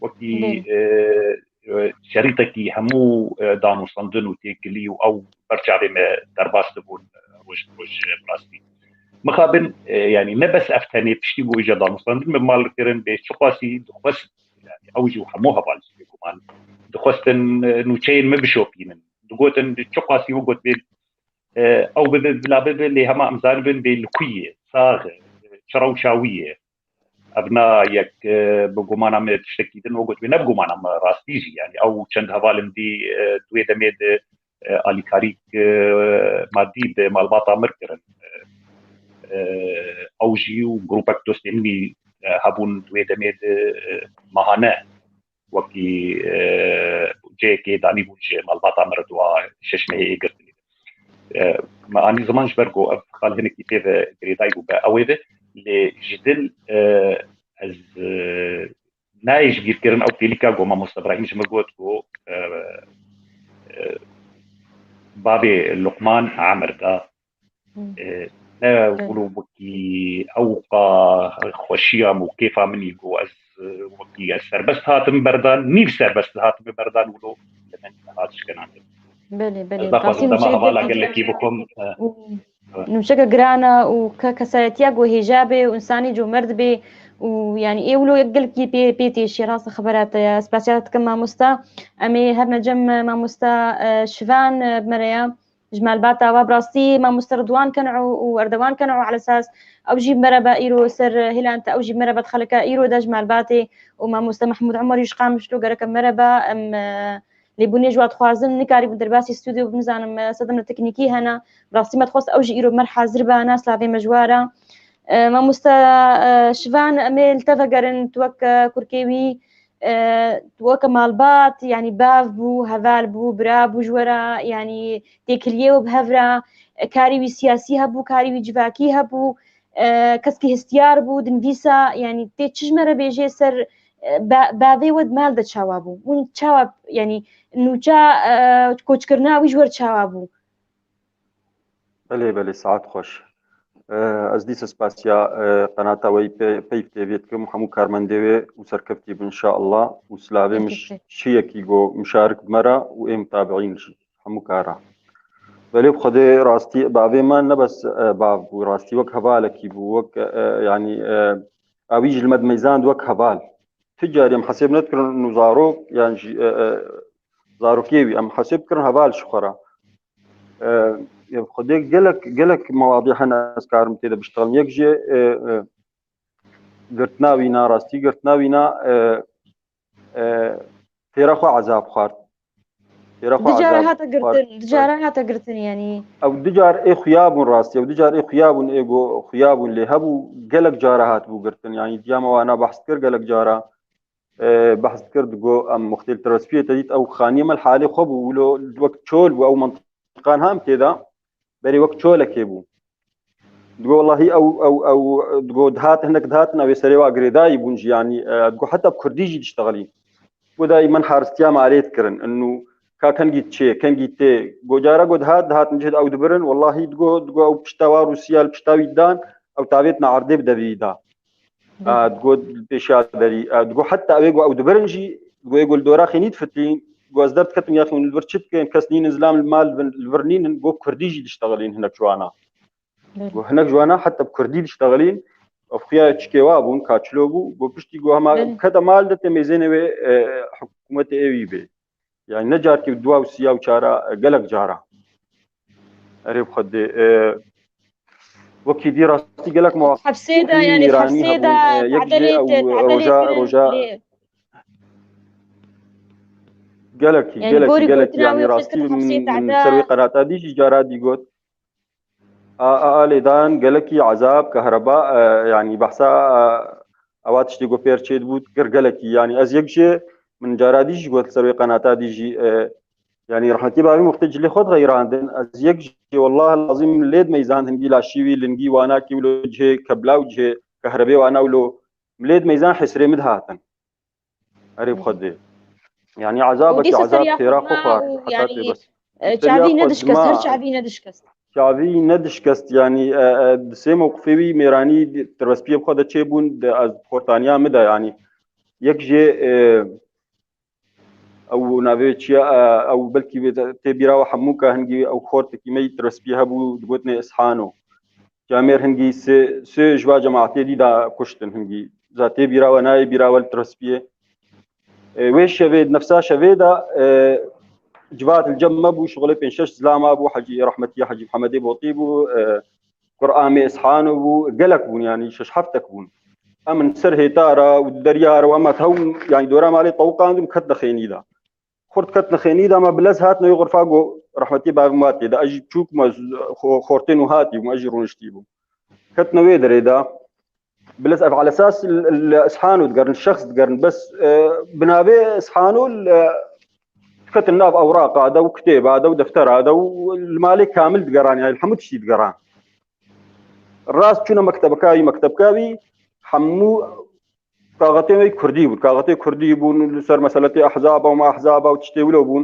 Wekî, Belê. e, e, şerîtekî hemû, e, danûstandin û têkilî û ew ber çavê me derbas dibûn, e, roj bi roj, e, bi rastî. Mixabin, e, yani ne bes ev tenê piştî ku îja danûstandin min mal kirin bê çiqasî dixwest, yani ew jî û hemû heval jî bêguman dixwestin, e, nûçeyên min bişopînin. Digotin çiqasî wek got bê, e, ew bibe, bila bibe, lê hema em zanibin bê li ku ye, sax e, çi rewşa wî ye. Ev na yek, e, bi gumana me tiştekî din, wek got bê, ne bi gumana me, rastî jî, yani ew çend hevalin dî, e, di wê demê de, e, alîkarîk, e, madî bi malbata mir kirin. E, e, ew jî û grûpek dostê min î, e, hebûn di wê demê de, e, mahane wekî, e, cihekê danîbûn ji malbata mir dua şeş mehê ê girtinê. E, me anî ziman ji ber ku ev xal hinekî pê ve girêdayî bû be ew ê ve, lê ji dil, e, ez, e, nayê ji bîr kirin ew pêlîka ku Mamoste Ibrahîm ji min got ku, e, e, bavê Luqman Amir da, Hmm. E, ne Evet. wilo wekî ew qa xweşiya min û kêfa min î ku ez, e, wekî ez serbest hatim berdan, nîv serbest hatim berdan wilo li min hat şikenandin. Belê, belê. Ez daxwazim Qasîm dema Şerîf hevala Bekî gelekî Cem. bixwim. E, Û Evet. nûçeke giran e û ke-, kesayetiya ku hêja bê û însanî comerd bê û, yani, ê wilo gelekî pê, pê têşî, rast e xebera te ye. Spasiya te dikim mamosta. Em ê her necem, e, mamosta, e, Şivan, e, bi me re ye. Ji malbata we bi rastî mamoste Ridwan Ken'u û Erdewan Ken'u alesas ew jî mereba îro ser hêlan te, ew jî mereba di xeleka îro de ji malbatê û mamoste Mehmûd Umer jî ji Qamişlo gereke mereba. Em, e, lêbûnê ji we dixwazin, nikarîbûn derbasî stûdyo bim, nizanim, e, sedemê teknîkî hene. Bi rastî me dixwest ew jî îro bi me re hazir ba, na slavê me ji we re. E, mamoste, e, Şivan, em ê li te vegerin, tu wek, e, kurkê wî, e, tu weke malbat, yanî bav bû, heval bû, bira bû ji we re, yanî têkiliyê we bi hev re, e, karî wî siyasî hebû, karî wî civakî hebû, e, keskî hestiyar bû, dinivîsa, yanî tê çi ji me re bêjê ser, e, ba-, bavê we di mal de çawa bû? Hûn çawa, yanî nûça, e, koçkirina wî ji we re çawa bû? Belê, belê, saet xweş. E, ez dîsa spasiya, e, qenata we yî Pe-, Peyv T V dikim, hemû karmendê wê û serkeftî bin inşallah û silavê min Serkeftî. Çi yekî go mişarik bi me re û ê mutabiîn jî hemû kara. Belê bi Xwedê rastî bavê me ne bes, e, bav bû, rastî wek hevalekî bû, wek, e, yanî, e, ewî jî li me dimeyzand wek heval. Ti carî em hesêb nedikirin û zarok, yan jî, e, e, zarokê wî, em hesêb dikirin heval ji xwe re. E, e, Xwedê gelek, gelek mewadî hene ez karim tê de biştexelim. Yek jê, e, e, girtina wî na, rastî girtina wî na, e, e, têra xwe ezab xward. Têra xwe Di cara ezab hate xward. Girtin, di cara hate girtin yanî. Ew du car ê xuya bûn rastî, ew du car ê xuya bûn, ê go xuya bûn lê hebû, gelek cara hatibû girtin. Yanî diya me wana behs dikir gelek cara. E, behs dikir, digo, em muxtêl tirespiyê te dît, ew xaniyê me li halê xwe bû, wilo wek çol bû, ew mentiqan ham tê de, berê wek çolekê bû. Digo, wellahî ew, ew, ew, digo, dihat, hinek dihatin, ew ê serê wa girêdayî bûn jî, yanî, e, digo, heta bi kurdî jî diştexilîn. Digo, dayî min haristiya malê dikirin, inu ka kengî diçê, kengî tê. Go cara go dihat, dihatin cih ew dibirin, wellahî digo, digo, ew pişta wa Rûsiya li pişta wî dan, ew tavêtina erdê bi devî da. Belê. A, digo pêşiya derî. A, digo heta ew ê go ew dibirin jî, digo ê go li dora xênî difitîn, go ez derdiketim ya xênî li vir çi dikin, kes nînin zilam li mal li vir nînin, go kurdî jî diştexilîn hinek ji wana. Belê. Go hinek ji wana heta bi kurdî diştexilîn, ev xuya çikê wa bûn, ka çilo bû, go piştî go hema Belê. Kete mal de tê mêzênê wê, e, hikûmetê ê wî bê. Yani ne carkê bi dua û siya û çara, e, gelek cara. Erê bi Xwedê, e, wekî dî rastî gelek muwaqîfî Hepsê de, yani, Îranî hepsê hebûn, de e, yek jê te'delê ew te-, te'delê roja, kirin roja lê. Gelekî, Yani, gelekî, gorî gelekî, gotina yani, wê rastî fikir min, hepsê min te'de. Ser wê qenata dî jî cara dî got. A, a, a lêdan gelekî ezab, kehreba, e, yani, behsa, e, ewa tiştê ku pêr çêdibû, kir gelekî. Yani, ez yek jê, min cara dî jî got, ser wê qenata dî jî, e, yani, rehmetî bavî muxtê cilê xwe dixeyrandin. Ez yek jê, wallah lazim, lê dimeyzand hingî laşî wî, lingî wanakî wilo cihê kebla û cihê kehrebê wana wilo, lê dimeyzand hesrê min dihatin. Erê bi Xwedê. Yani, ezabekî ezab têra xwe xwar, heta tê bes. E, çavî nedişkest, her çavî nedişkest. Çavî nedişkest, yani, e, e, di sê mewqifê wî mêranî di, tirbespiyê bi xwe de çêbûn, di, ez, xortaniya min de, yani, yek jê, e, ew navê çi ye, e, ew belkî wê de tê bîra we hemû ka hingî ew xortekî me yî tirbespiyê hebû, digotinê Îshano. Camêr hingî sê, sê ji va cemaetê dî da kuştin hingî. Za tê bîra we nayê bîra we li tirbespiyê. E, wê şevê, nefsa şevê de, e, civat li cem me bû, şixulê pênc şeş zilama bû, Hecî Rehmetî, Hecî Mihemedê Botî bû, e, Kur'amê Îshano bû, gelek bûn, yani şeş heftek bûn. Em min ser hêtara û derya re, û em hewn, yani dora malê tewiqandin, ketine xênî de. Xurt ketine xênî de, me bi lez hatine wê xurfa, got, rehmetî bavê min hatê de, ez jî çûk me, xo-, xortên û hatî bûm, ez jî rûniştî bûm. Ketine wê derê de, bi lez ev alesas l-, l-, Îshano digerin, şexs digerin, bes, e, bi navê Îshano l-, e, diketin nav ewraqa de û kitêba de û deftera de û li malê kamil digeran, yani li hemû tiştî digeran. Rast çûne mektebeka wî, mektebka wî hemû kaxetên wê kurdî bûn. Kaxetê kurdî bûn, li ser meseletê ehzaba û ma ehzaba û tiştê wilo bûn.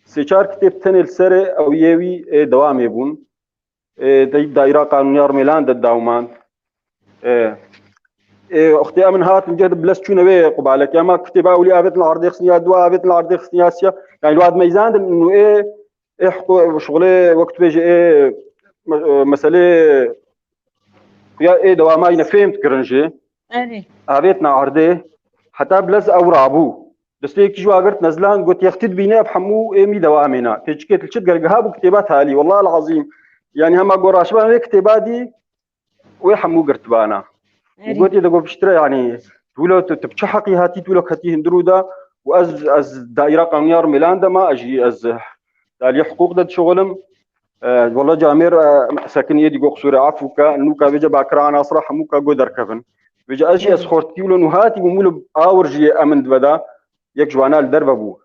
Sê çar kitêb tenê li serê ew yê wî, ê, dewamê bûn. Ê, de-, daîra qanûniya Rmêlan de dawmand. Ê, ê, wextê em hatin cih de bi lez çûne wê qubalekê. Ema kitêba ewlî avêtin erdê xistin ya dua avêtin erdê xistin ya siya. Yani li wa dimeyzandin û ê, ê hiqû-, şixulê wek tu bêjî ê me-, meselê xuya ê dewama yine fêm dikirin jî. Erê. Avêtina erdê heta bi lez ew rabû. Destê yekî ji wa girt nezilan got, yextî dibîne ev hemû ê mî dewamê na. Tê çikê tu çi digergeha bû kitêba talî. Wallah lazîm. Yani hema goraşiban wê kitêba dî wê hemû girtibana. Erê. Û gotê de got piştre, yani, wilo tu, tu bi çi heqî hatî, tu wilo ketî hundir û da, û ez, ez daîra qanûniya Rmêlan de ma, ez jî ez, eh, di aliyê hiqûq de dişuxilim. Eh, wela camêr, eh, sekiniyê dî got qisûrê efû ke, nûka vêce bakira anasira hemû ka got derkevin. Vêce ez jî ez xortkî wilo nû hatî bûm wilo awir jî yê emin dibe da, yek ji wana li derve bû.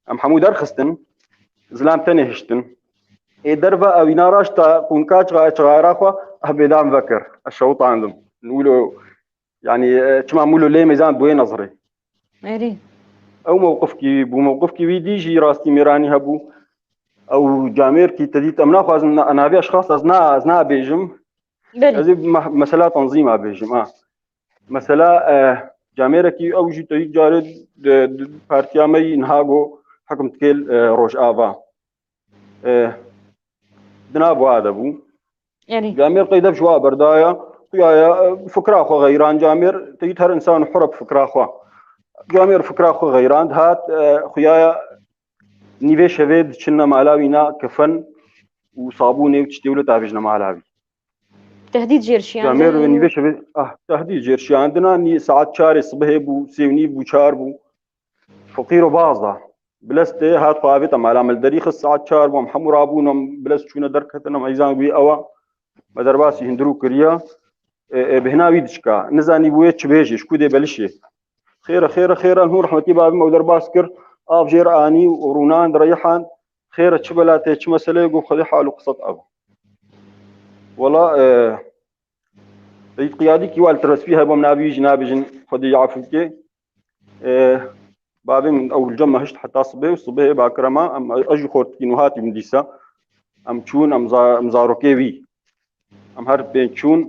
Em hemû derxistin, zilam tenê hiştin. Ê derve ew îna raşta qûnka çixa-, çixara xwe, eh, bêdam vekir. Ez şewtandim. Wilo, yani, eh, çima wilo lê mêzan bûyê nezirê. Erê. Ew mewqifkî bû, mewqifkî wî dî jî rastî mêranî hebû. Ew camêrkî te dît, em naxwazin na-, navê eşxas ez na-, ez nabêjim. Belê. Ez ê me-, mesela tanzîma bêjim, ha. Mesela, e, camêrekî ew jî te yek carê di, di partiya me yî niha got hekim dikê, e, Rojava. E, dina buha de bû. Erê. Camêr qey dev ji wa berdaya, xuya ya, e, fikra xwe xeyran camêr, te yî her insan hur e bi fikra xwe. Camêr fikra xwe xeyran dihat, e, xuya ya nîvê şevê diçinne mala wî na kefen û sabûnê û tiştê wilo tavêjine mala wî. Tehdîd jêr şiyandin. Camêr ve nîvê şevê, ah, tehdîd jêr şiyandina nî saet çarê sibihê bû, sê û nîv bû, çar bû. Feqîr û baz da. Bilestê hat xwe avête mala me li derî xist saet çar bû, em hemû rabûn, em bilest çûne derketin, em heyzan wî ewa. Me derbasî hundirû kiriya. E, e, bihna wî diçika. Nizanî bûye çi bêjê, ji ku dê belişê. Xêre, xêre, xêre, hûn rehmetî bavê me ew derbas kir. Av jêr anî û rûnan direyihand. Xêre çi bela tê, çi meseleyê got, Xwedê hal û qisset ev. Wela, e, Ey qiyadîkî wa li tirsvî hebû, em navî wî jî nabêjin, Xwedê yê efû bike. E, bavê min ew li cem me hişt heta sibê û sibê bakirema, em, ez jî xortikî nû hatî min dîsa. Em çûn, em za-, em zarokê wî. Em her pênc çûn,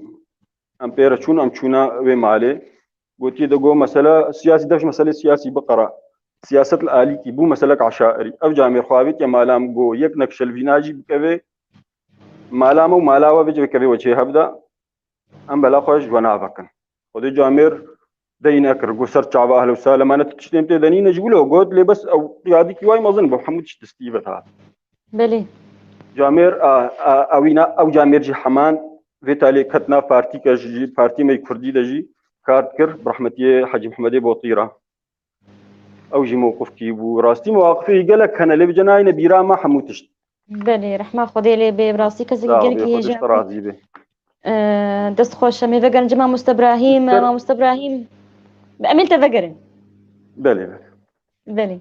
em pê re çûn, em çûna wê malê. Gotiye de got, mesele siyasî, dev ji meselê siyasî biqera. Siyaset li alîkî bû meselek eşairî. Ev camêr xwe avêtiye mala min, got, yek nekşelvîna jî bikeve mala me û mala we bikeve weçê hevda. Em bela xwe ji we navekin. Xwedê camêr dey nekir, got, ser çava ehle û sale me ne tu tiştên tê de nîne ji wilo got, lê bes ew qiyadîkî way mezin bû, hemû tişt distî ve dihat. Belê. Camêr, a, a, ewî na, ew camêr jî heman vê talê ket nav partîke jî, partî me yê kurdî de jî kar dikir, bi rehmetiyê Hecî Mihemedê Botî re. Ew jî mewqifkî bû. Rastî mewaqifê gelek hene, lê bi cenayê ne bîra me hemû tişt. Belê, rehma Xwedê lê bê, bi rastî kesekî Sağ ol, gelekî Xwedê ji te hêja razî be. Ee, dest xweş, em ê vegerin cem Mamoste Ibrahîm, Ser- Mamoste Ibrahîm, em ê li te vegerin. Belê, belê. Belê.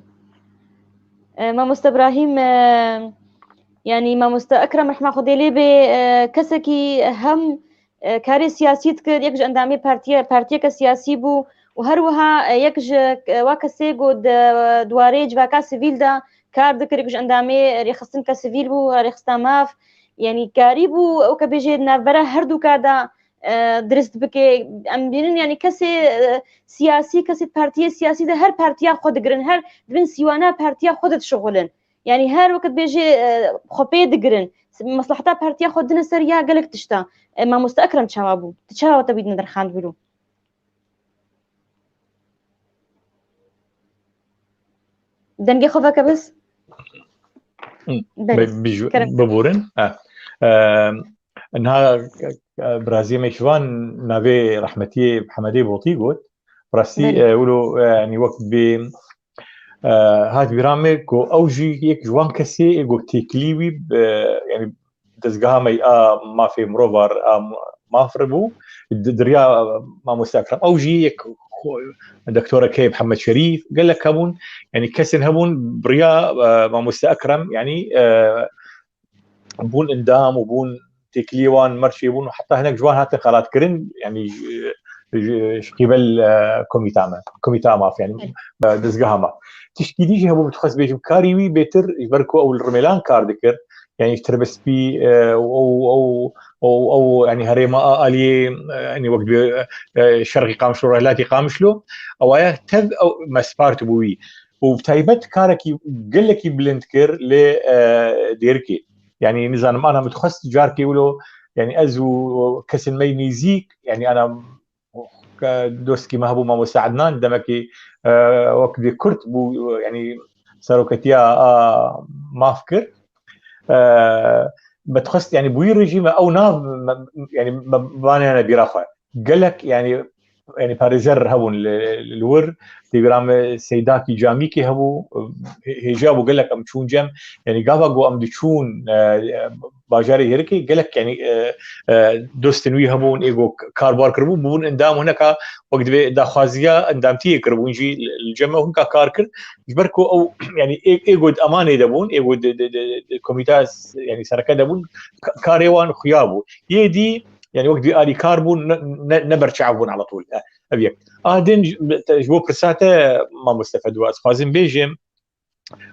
Ee, Mamoste Ibrahîm, ee, yanî Mamoste Ekrem, rehma Xwedê lê bê, ee, kesekî hem, ee, karê siyasî dikir, yek ji endamê partiye, partiyeke siyasî bû û her wiha, ee, yek ji, ee, wa kesê ku di, di warê civaka sivîl de kar dikir, yek ji endamê rêxistinke sivîl bû, rêxistina maf, yanî karî bû, ew ke bêjê di navbera herdûka de, ee, dirist bike. Em bînin, yanî kesê, ee, siyasî, kesê partiyê siyasî de her partiya xwe digirin, her di bin sîwana partiya xwe de dişixulin. Yanî her wekit bêjê, e, xwe pê digirin. Mesleheta partiya xwe dine ser ya gelek tişta. E, Mamoste Ekrem çawa bû? Tu çawa te wî derxand bîro? Dengê xwe veke bes? Hı. Belê. Bi-, bi-, Kerem. Biborin. Ha. E, niha, e, biraziyê me ji van navê rehmetiyê Hemedê Botî got. Rastî, Belê. e, wilo, e, yanî wek bê, e, hat bîra me ku ew jî yek ji wan kesê ê ku têkilî wî, e, yanî dezgeha me a mafê mirovar, a maf re bû, di, di riya Mamoste Ekrem. Ew jî yek xo-, doktorek heye Mihemed Şerîf, gelek hebûn, yanî kesên hebûn bi riya, e, Mamoste Ekrem, yanî, e, bûn endam û bûn têkiliyê wan merçê bûn û heta hinek ji wan hatin xelatkirin, yanî ji, ji, ji qîbel, e, komîta me, komîta maf, yanî, e, dezgeha me. Tiştkî dî jî hebû, min dixwest bêjim, karî wî bêtir, ji ber ku ew li Rimêlan kar dikir, yanî ji Tirbespî, e, û ew, ew, ew, ew, yanî herêma a aliyê, e, yanî wek dibê, e, Şerqî Qamişlo, Rojhilatî Qamişlo, ewaya tev ew mespart bû wî. Û bi taybet karekî gelekî bilind kir lê, e, Dêrikê. Yanî nizanim, ana min dixwest carkê wilo, yanî ez û kesên me yê nêzîk, yanî ana ke dostkî me hebû Mamoste Ednan, demekî, e, wek dê Kurd bû, yanî seroketiya a maf kir. E, me dixwest, yanî bi wî rejîme ew nav, me, yanî me banêne bîra xwe. Gelek, yanî, yanî parêzer hebûn li, li wir, tê bîra me Seydakî Camîkê hebû, hê-, hêja bû gelek em çûn cem, yanî gava ku em diçûn, e, e, bajarê Hêrikê gelek, yanî, e, e, dostên wî hebûn, ê ku karbar kiribûn, bûbûn endam û hineka wek divê daxwaziya endamtiyê kiribûn jî li, li cem ew hinka kar kir, ji ber ku ew, yanî ê, ê ku di emanê de bûn, ê ku di, di, di, di komîta s-, yanî sereke de bûn, ka-, karê wan xuya bû. Yê dî, yanî wek dî alîkar bûn, ne, ne, ne berçav bûn ala tûl. E, ev yek. A din ji, ji bo pirsa te, Mamoste Fedwa, ez xwazim bêjim,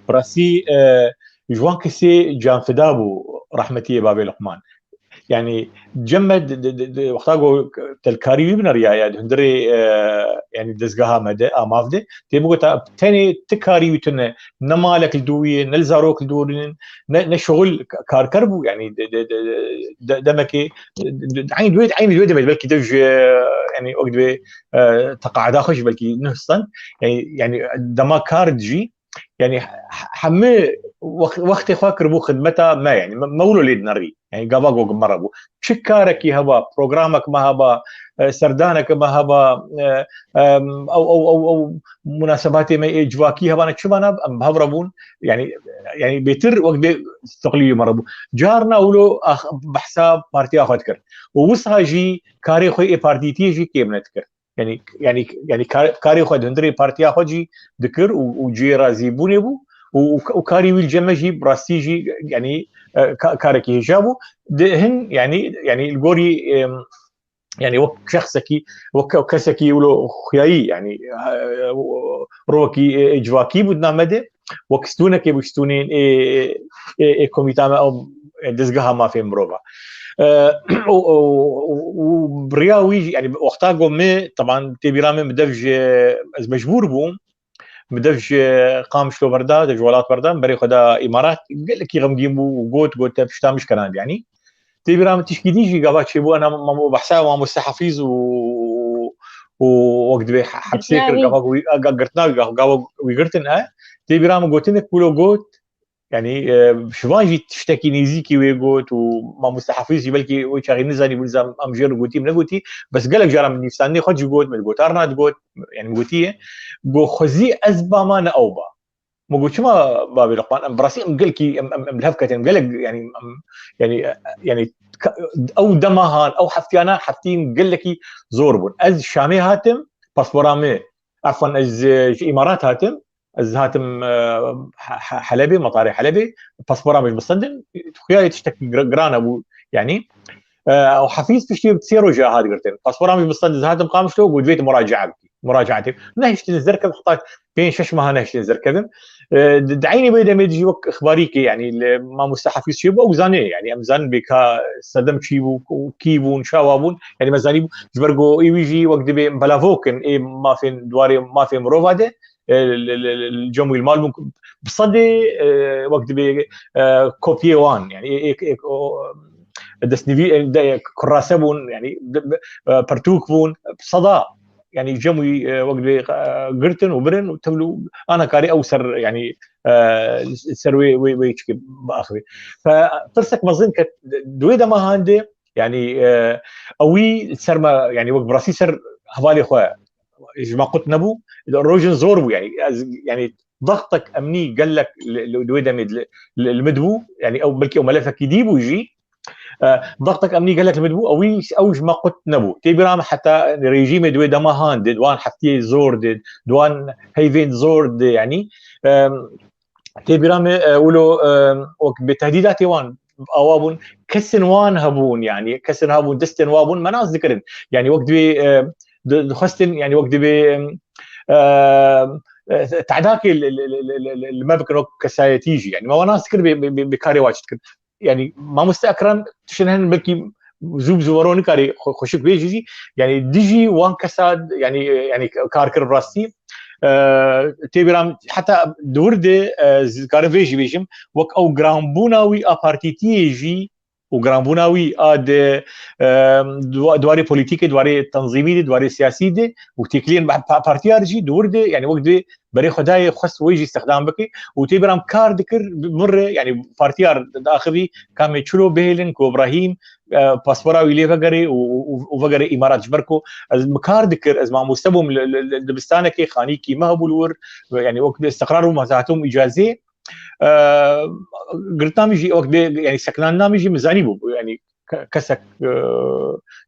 bi rastî, e, ji wan kesê canfida bû rehmetiyê bavê Luqman. Yani cem me di, di, di, di wexta ku te li karî wî bineriyaye, di hundirê, e, yani dezgeha me de, a MAV de, tê bigota tenê ti karî wî tune, ne malek li dû ye, ne li zarok li dû rînin, ne, ne şixul ka-, karker bû, yani de, de, de, de, demekê, de, de, eynî wê, eynî wê demê, belkî dev ji, yani wek divê, e, teqaeda xwe jî belkî nuh stend, yani, yani dema kar dijî, yani he-, hemû wex-, wextê xwe kiribû xidmeta me, yani me, me wilo lê dinerî. Yani gava ku me re bû. Çi karekî heba, programek me heba, e, serdanek me heba, e, em, ew, ew, ew, ew munasebatê me ê civakî hebane, çi bana, em bi hev re bûn. Yani, yani bêtir wek bê teqlîdî me re bû. Carna wilo ax-, behsa partiya xwe dikir. Û wisa jî karê xwe ê partîtiyê jî kêm nedikir. Yani, yani, yani kar-, karê xwe di hundirê partiya xwe jî dikir û, û cihê razîbûnê bû û, û, û karî wî li cem me jî bi rastî jî, yani, e, ka-, karekî hêja bû. Di hin, yani, yani li gorî, em, yani wek şexsekî, wek, wek kesekî wilo xuyayî, yani, e, rovekî, e, civakî bû di nav me de. Wek stûnekê bû stûnên ê, ê, ê komîta me, ew, ê dezgeha mafê mirova. E, û, û, û, û bi riya wî jî, yani wexta ku me, teban tê bîra min, bi dev ji, ez mecbûr bûm, bi dev ji Qamişlo berda, dev ji welat berda, berê xwe da Îmarat, gelekî xemgîn bû û got, got, te pişta min şikerand, yani. Tê bîra min tişkî dî jî gava çêbû, ena mam-, behsa mamoste Hafîz û, û wek divê he-, hepsê kir, gava wî, ga-, girtina wî, ga-, gava wî girtin e. Tê bîra min gotinek wilo got, yani, e, ji van jî tiştekî nêzîkî wê got û mamoste Hafîz jî belkî wê çaxê nizanî bû, nizam em jê re gotî, min negotî. Bes gelek caran min nivîsandinê xwe jî got, min gotarna digot, yani min gotiye. Got, xwezî ez bama ne ew ba. Min got, çima babê Luqman? Em bi rastî em gelkî, em, em, em li hev ketin. Gelek, yani, em, yani, yani, ka-, ew dema han, ew heftiyana, heftiyên gelekî zor bûn. Ez Şamê hatim, paspora min, efwan, ez, e, ji Îmarat hatim, ez hatim, e, He-, He-, Helebê, metarê Helebê, paspora min ji min stendin, xuya yê tiştekî gira-, giran hebû, yani. E, û Hafîz piştî sê roja hat girtin. Paspora min ji min stendin, ez hatim Qamişlo, got, divê tu muracaa bikî. Muracaa tê. Nehiştin ez derkevim, heta pênc şeş meha nehiştin ez derkevim. E, di, di eynî wê demê de jî wek ixbarîkê, yani li mamoste Hafîz çêbû, ew zanê, yani em zanin bê ka sedem çî bû, kî bûn, çawa bûn, yani me zanîbû, ji ber ku ê wî jî wek dibê belavok in, ê mafên, di warê mafê mirova de, e, li, li, li, li cem wî li mal bûn, bi sedê, e, wek dibê, e, kopyê wan, yani ê, ê, ê, o, destnivî, e, de, kurase bûn, yani de, e, pirtûk bûn, bi seda, yani cem wî, e, wek dibê, e, girtin û birin û tevlî û ana karê ew ser, yani, e, ser wê, wê, wê çikê biaxivê. Fe, pirsek mezin ke di wê dema han de, yani, e, ewî ser me, yani wek bi rastî ser hevalê xwe ji me qut nebû. Rojin zor bû, yani, ez, yani, dextek emnî gelek li, li, li wê demê li, li, li min bû, yani ew belkî ew melefekî dî bû jî. E, dextek emnî gelek li min bû, ewî, ew ji me qut nebû. Tê bîra min heta rejîmê di wê dema han de, di wan heftiyê zor de, di wan heyvên zor de, yani, e, tê bîra min, e, wilo, e, wek bi tehdîdatê wan awa bûn, kesên wan hebûn, yani kesên hebûn, destên wan bûn, me nas dikirin. Yani wek divê, e, di-, dixwestin, yani wek divê, e, e, tedakê li, li, li me bikin wek kesayetî jî. Yani me wan nas dikir bê, bê, bê, bê karê wan çi dikin. Yani mamoste Ekrem tiştin hene belkî zû bi zû wero nikarî xwe-, xweşik bêjî jî. Yani dijî wan kesa, yani, yani kar kir rastî. E, tê bîra min, heta di wir de, e, ez dikarim vê jî bêjim, wek ew giranbûna wî a partîtiyê jî û giranbûna wî a di, e, di wa-, di warê polîtîkê, di warê tenzîmî de, di warê siyasî de û têkiliyên pa-, partiya re jî di wir de, yani wek divê berê xwe dayê xwest wê jî stixdam bike û tê bîra min kar dikir, bi min re, yani partiya re diaxivî, ka em ê çilo bihêlin ku Îbrahîm, e, paspora wî lê vegerê û, û, û vegerê Îmarat, ji ber ku ez bi kar dikir, ez mamoste bûm li, li, li dibistanekê, xanîkî me hebû li wir, yani wek bi istiqrar bûm, ez hatibûm îcazê. E, girtina min jî wek bê, yani sekinandina min jî min zanîbû, yani ke-, kesek, e,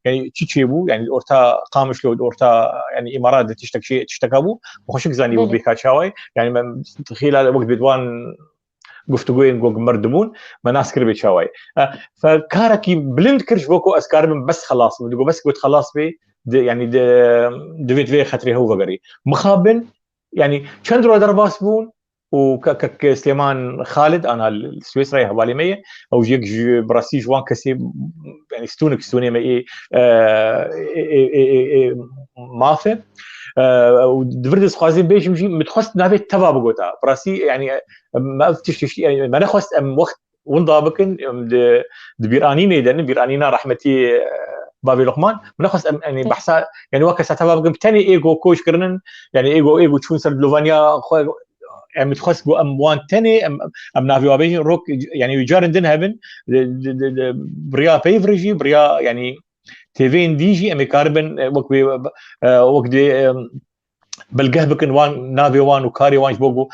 yani çi çêbû, yani orta Qamişlo, orta, yani Îmarat de tiştek çê, tişteka bû, xweşik zanîbû. Belê. Bê ka çawayê, yani me xêla wek bê di wan guftûgoyên ku merdibûn, me nas kir bê çawayê. E, fe karekî bilind kir ji bo ku ez karibim bes xelas bim. Digo bes got xelas bê, di, yani di, divê, divê xetirê hew vegerî. Mixabin, yani çend roj derbas bûn, û ke-, kek Silêman Xalid, ana li Swêsrayê hevalê me ye. Ew yek ji, bi rastî ji wan kesê, yanî stûnik stûnê me ê, e, ê, ê, ê, ê maf e. E, û di vir de dixwazim bêjim jî, min dixwest navê teva bigota. Bi rastî, yanî, me ev tişt, tiştî, yanî, me nexwest em wext winda bikin, em di, di bîranînê de ne, bîranîna rehmetî, e, bavê Luqman. Min nexwest em, yanî, behsa, yanî, wek kesa teva bikin, tenê êgo koç kirinin, yanî, êgo, êgo çûn ser dilovaniya xwe, em dixwest ku em wan tenê, em, em navê wa bêjin, rok, yanî, wî carin din hebin, di, di, di, di, bi riya peyv re jî, bi riya, yanî, têveyên dî jî em ê karibin, e, wek wê, e, wek dê, e, bilgeh bikin wan, navê wan û karê wan ji bo ku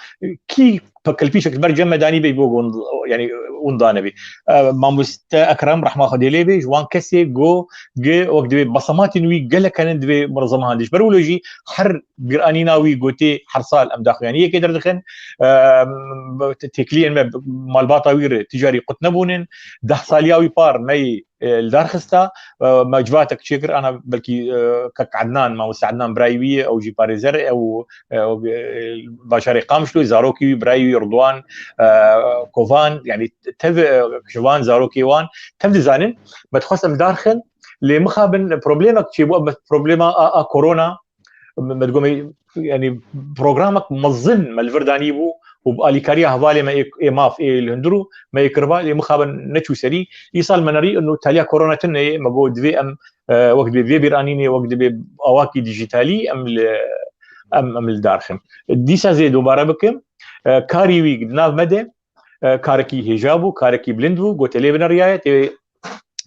kî pe-, kilpîşek li ber cem me danî bê ji bo ku hûn, yanî hûn danebî. E, Mamoste Ekrem, rehma Xwedê lê bê, ji wan kesê ku gi wek divê besematên wî gelek henin divê munezemahan de. Ji ber wilo jî her bîranîna wî gotê her sal em daxuyaniyekê derdixin. E, têkiliyên me malbata wî re ticarî qut nebûnin. Deh saliya wî par me yî e, li dar xista, e, me civatek çêkir, ana belkî, e, kek Ednan, mamoste Ednan birayê wî ye, ew jî parêzer e, ew, e, ew, e, bajarê Qamişlo, zarokê wî, birayê wî Ridwan, e, Kovan, yanî tev, e, ji van zarokê wan tev dizanin, me dixwest em darxin, lê mixabin problemek çêbû, ev problema a, a korona, me, me digomê, yanî programek mezin me li vir danî bû û bi alîkariya hevalê me ê, ê maf, ê li hundir û me ê kiriba, lê mixabin neçû serî. Îsal me nerî û taliya korona tune ye, me got divê em, e, wek divê vê bîranînê, wek divê awakî dijîtalî em li, em, em li dar xin. Dîsa zê dubare bikim, e, karî wî di nav me de, e, karekî hêja bû, karekî bilind bû, gote lê bineriyaye, tê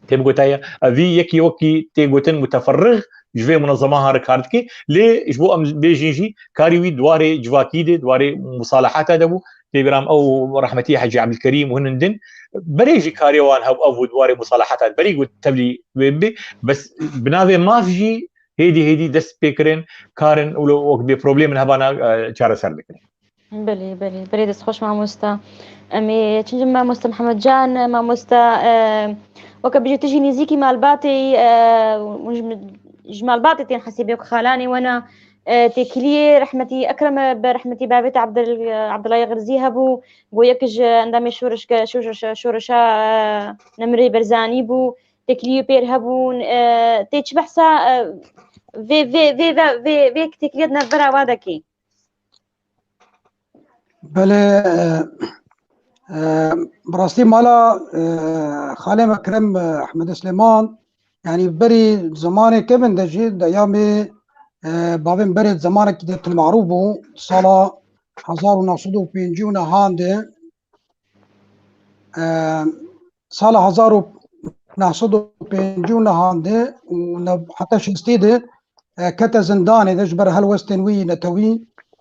tê bigotaya, ev vî yekî wekî tê gotin muteferrix ji vê munezemahan re kar dike, lê ji bo em bêjin jî karî wî di warê civakî de, di warê musalahata de bû. Tê bîra min ew rehmetî Hecî Ebdilkerîm û hinin din. Berê jî karê wan hev ev bû di warê musalahata de. Berî ku tevlî wê bibe, bes bi navê maf jî hêdî hêdî dest pê kirin, karin û wek bê problemên hevana, e, çareser dikirin. Belê, belê. Belê, dest xweş mamosta. Em ê çin mamosta Mihemed Can, mamosta, e, weke bijî tu jî nêzîkî malbatê yî, e, hûn ji, ji malbatê tên hesîbê ku xalanê we ne, e, têkiliyê rehmetî Ekrem e, bi rehmetî bavê te Abdul-, Abdullahê Xirzî hebû, ku yek ji endamê şoreşge-, şoreşa, şoreşa, e, Nemirê Barzanî bû, têkiliyê pêr hebûn, e, tê çi behsa, e, vê, vê, vê, vê, vê, vê têkiliyê di navbera wa de kê? Belê, e, e, bi rastî mala, e, xalê me Kerem, e, Ehmedê Silêman, yanî berî zemanê kevin de jî, deyamê, e, bavên berê zemanekî de Til Marûf bû, sala hezar û neh sed û pêncî û nehan de, e, sala hezar û neh sed û pêncî û nehan de û ne-, heta şêstî de, e, kete zindanê de ji ber helwestên wî netewî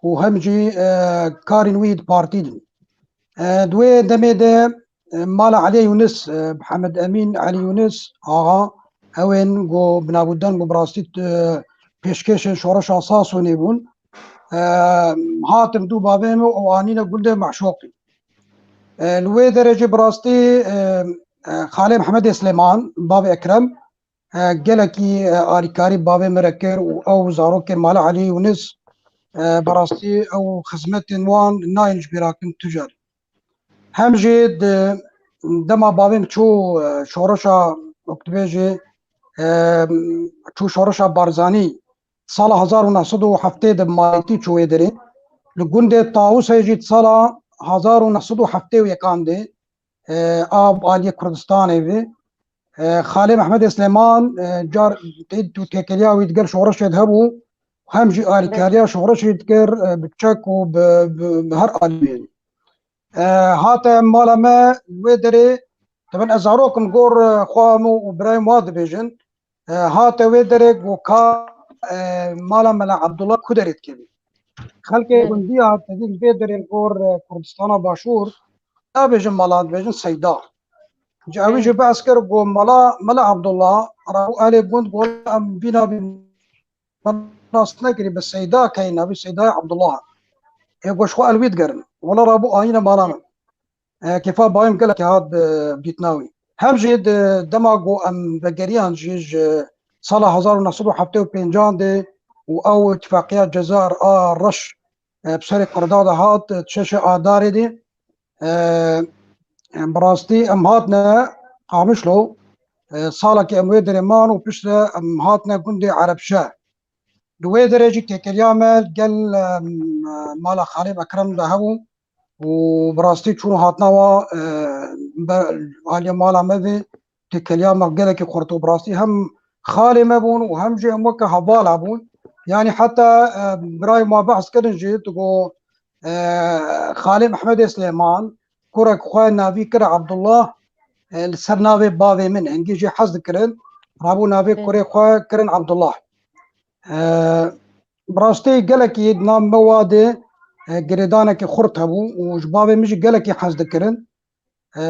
û hem jî, e, karên wî di partî de. E, di wê demê de, e, mala Elî Yûnis, e, Mihemed Emîn Elî Yûnis axa, ew ên ku bi navûden ku bi rastî, e, pêşkêşên şoreşa Sasonê bûn, e, hatin dû bavê min û anîne gundê Meşoqî. E, li wê derê jî bi rastî, e, e, xalê Mihemedê Silêman, bavê Ekrem, e, gelekî, e, alîkarî bavê min re kir û ew zarokên mala Elî Yûnis, e, bi rastî ew xizmetên wan nayên ji bîra kirin tu car. Hem jî di dema bavê min çû, e, şoreşa, wek dibêjî, e, çû şoreşa Barzanî, sala hezar û neh sed û heftê de bi malîtî çû wê derê. Li gundê Tawusê jî di sala hezar û neh sed û heftê û yekan de, e, a bi aliyê Kurdistanê ve. E, xalê Mehmedê Silêman, e, car tê-, tu têkiliya wî digel şoreşê de hebû, hem jî alîkariya şoreşê dikir, e, bi çek û bi, bi, bi her aliyê. E, hate mala me wê derê, te bin ez zarok im, gor, e, xwe hemû û birayên wa dibêjin. E, hate wê derê ku ka, e, mala Mela Abdullah ku derê dikevî. Xelkê Evet. gundiya tevî li vê derê li gor, e, Kurdistana Başûr nabêjin mala, dibêjin Seyda. Ji ewî Evet. jî behs kir ku mala, Mela Abdullah, rabû elê gund ku em bîna bî nas nekirî bi Seyda keyna bî, Seydayê Abdullah. Ê ku ji xwe elwî digerin. Wela rabû ayîne mala min. E, kêfa bayê min gelekî hat bi dîtina wî. Hem jî di dema ku em vegeriyan jî ji sala hezar û neh sed û heftê û pêncan de û ew îtifaqiya Cezayir a reş e, bi serê Kurda de hat, e, şeşê Adarê de. E, em bi rastî em hatine Qamişlo, e, salekê em wê derê man û piştre em hatine gundê Erebşe. Di wê derê jî têkiliya me gel, e, mala Xalê Ekrem de hebû û bi rastî çûn û hatina wa, e, be-, aliyê mala me vê têkiliya me gelekî xurt û bi rastî hem xalê me bûn û hem jî em weke hevala bûn. Yanî heta, e, birayê ma behs kirin jî, digo, e, Xalê Mehmedê Silêman, kurek xwe navî kir Abdullah, e, li ser navê bavê min, hingî jî hez dikirin, rabû navê Hı. kurê xwe kirin Abdullah. E, bi rastî gelekî di nav me wa de, e, girêdanekî xurt hebû û ji bavê min jî gelekî hez dikirin. E,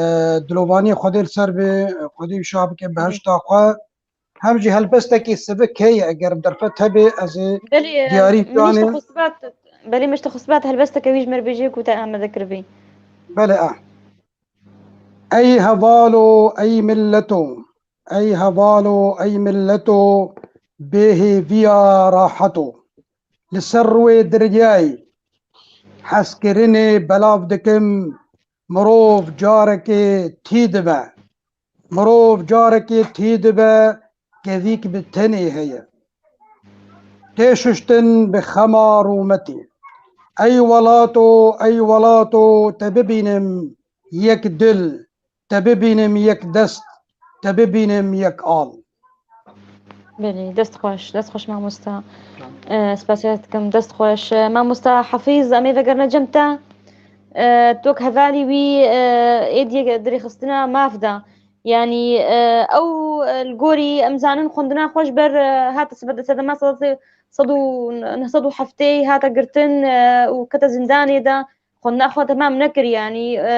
dilovaniyê Xwedê li ser be, Xwedê wî şa bike behişta xwe. Hem jî helbestekî sivik heye, eger bi derfet hebe ez ê Belê, e, diyarî min îşte canê. Xwe sibat, belê min îşte xwe sibat helbesteke wî ji me re bêjê ku te amade kiribî. Belê, e. Ey hevalo, ey milleto, ey hevalo, ey milleto, bêhêviya raheto. Li ser rûyê deryayê hezkirinê belav dikim, mirov carekê tî dibe. Mirov carekê tî dibe, kevîk bi tenê heye. Tê şuştin bi xema rûmetê. Ey welato, ey welato, te bibînim yek dil, te bibînim yek dest, te bibînim yek al. Belê, dest xweş, dest xweş mamosta. E, spasiya dikim, dest xweş. E, mamosta Hafîz, em ê vegerine cem te. E, tu wek hevalî wî, e, êdiyê derêxistina maf da. Yanî, e, ew, e, li gorî em zanin xwendina xwe ji ber, e, hate sebe-, sedema sed û, sed û, neh sed û heftê hate girtin, e, û kete zindanê de. Xwendina xwe temam nekir, yanî, e,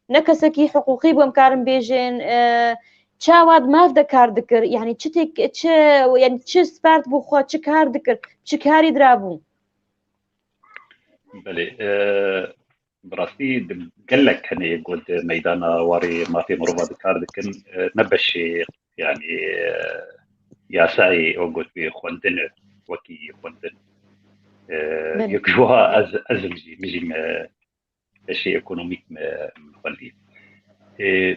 ne kesekî hiqûqî bû, em karin bêjin, e, çawa di maf de kar dikir, yanî çi têk-, çi, yanî çi spert bû xwe, çi kar dikir, çi karî dirabû? Belê, e, bi rastî di gelek hene yê got di meydana warê mafê mirova di kar dikin, e, ne beşê, yanî, e, yasayê o got wê xwendin e, wekî xwendin. E, Belê. Yek ji wa ez, ez im jî, min jî me beşê ekonomîk me, min xwendî. E,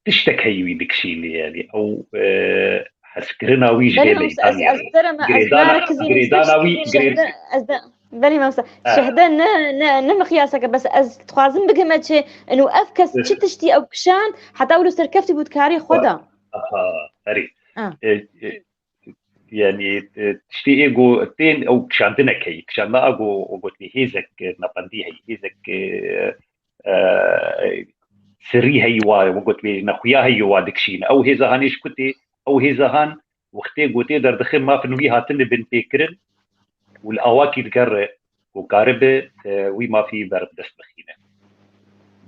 tiştek heyî wî dikişînê, yanî ew, e, hezkirina wî ji Belê vê mamosta, ez, meydanê ez re. Dere me, ez Girêdana, dara kizî girêdana wî, tiştekî girêd-, şehde, ez de, belê mamosta. Ha. Şehde ne, ne, ne miqyaseke, bes ez dixwazim bigihme çi, inu ev kes Hı hı. çi tiştî ew kişand, heta wilo serkeftî bû di karê xwe de. Aha, herî. Ha. E, e, yanî, e, tiştê ê go tên ew kişandinek heyî. Kişandina a go, o got wê hêzek, e, navendî heyî. Hêzek, e, e, sirrî heyî wa, we got wê nexuya heyî wa dikişîne. Ew hêza hanê ji ku tê, ew hêza han wextê gotê derdixe mafin wî hatine binpêkirin û li awakî digere ku karibe, e, wî mafî ber bi dest bixîne.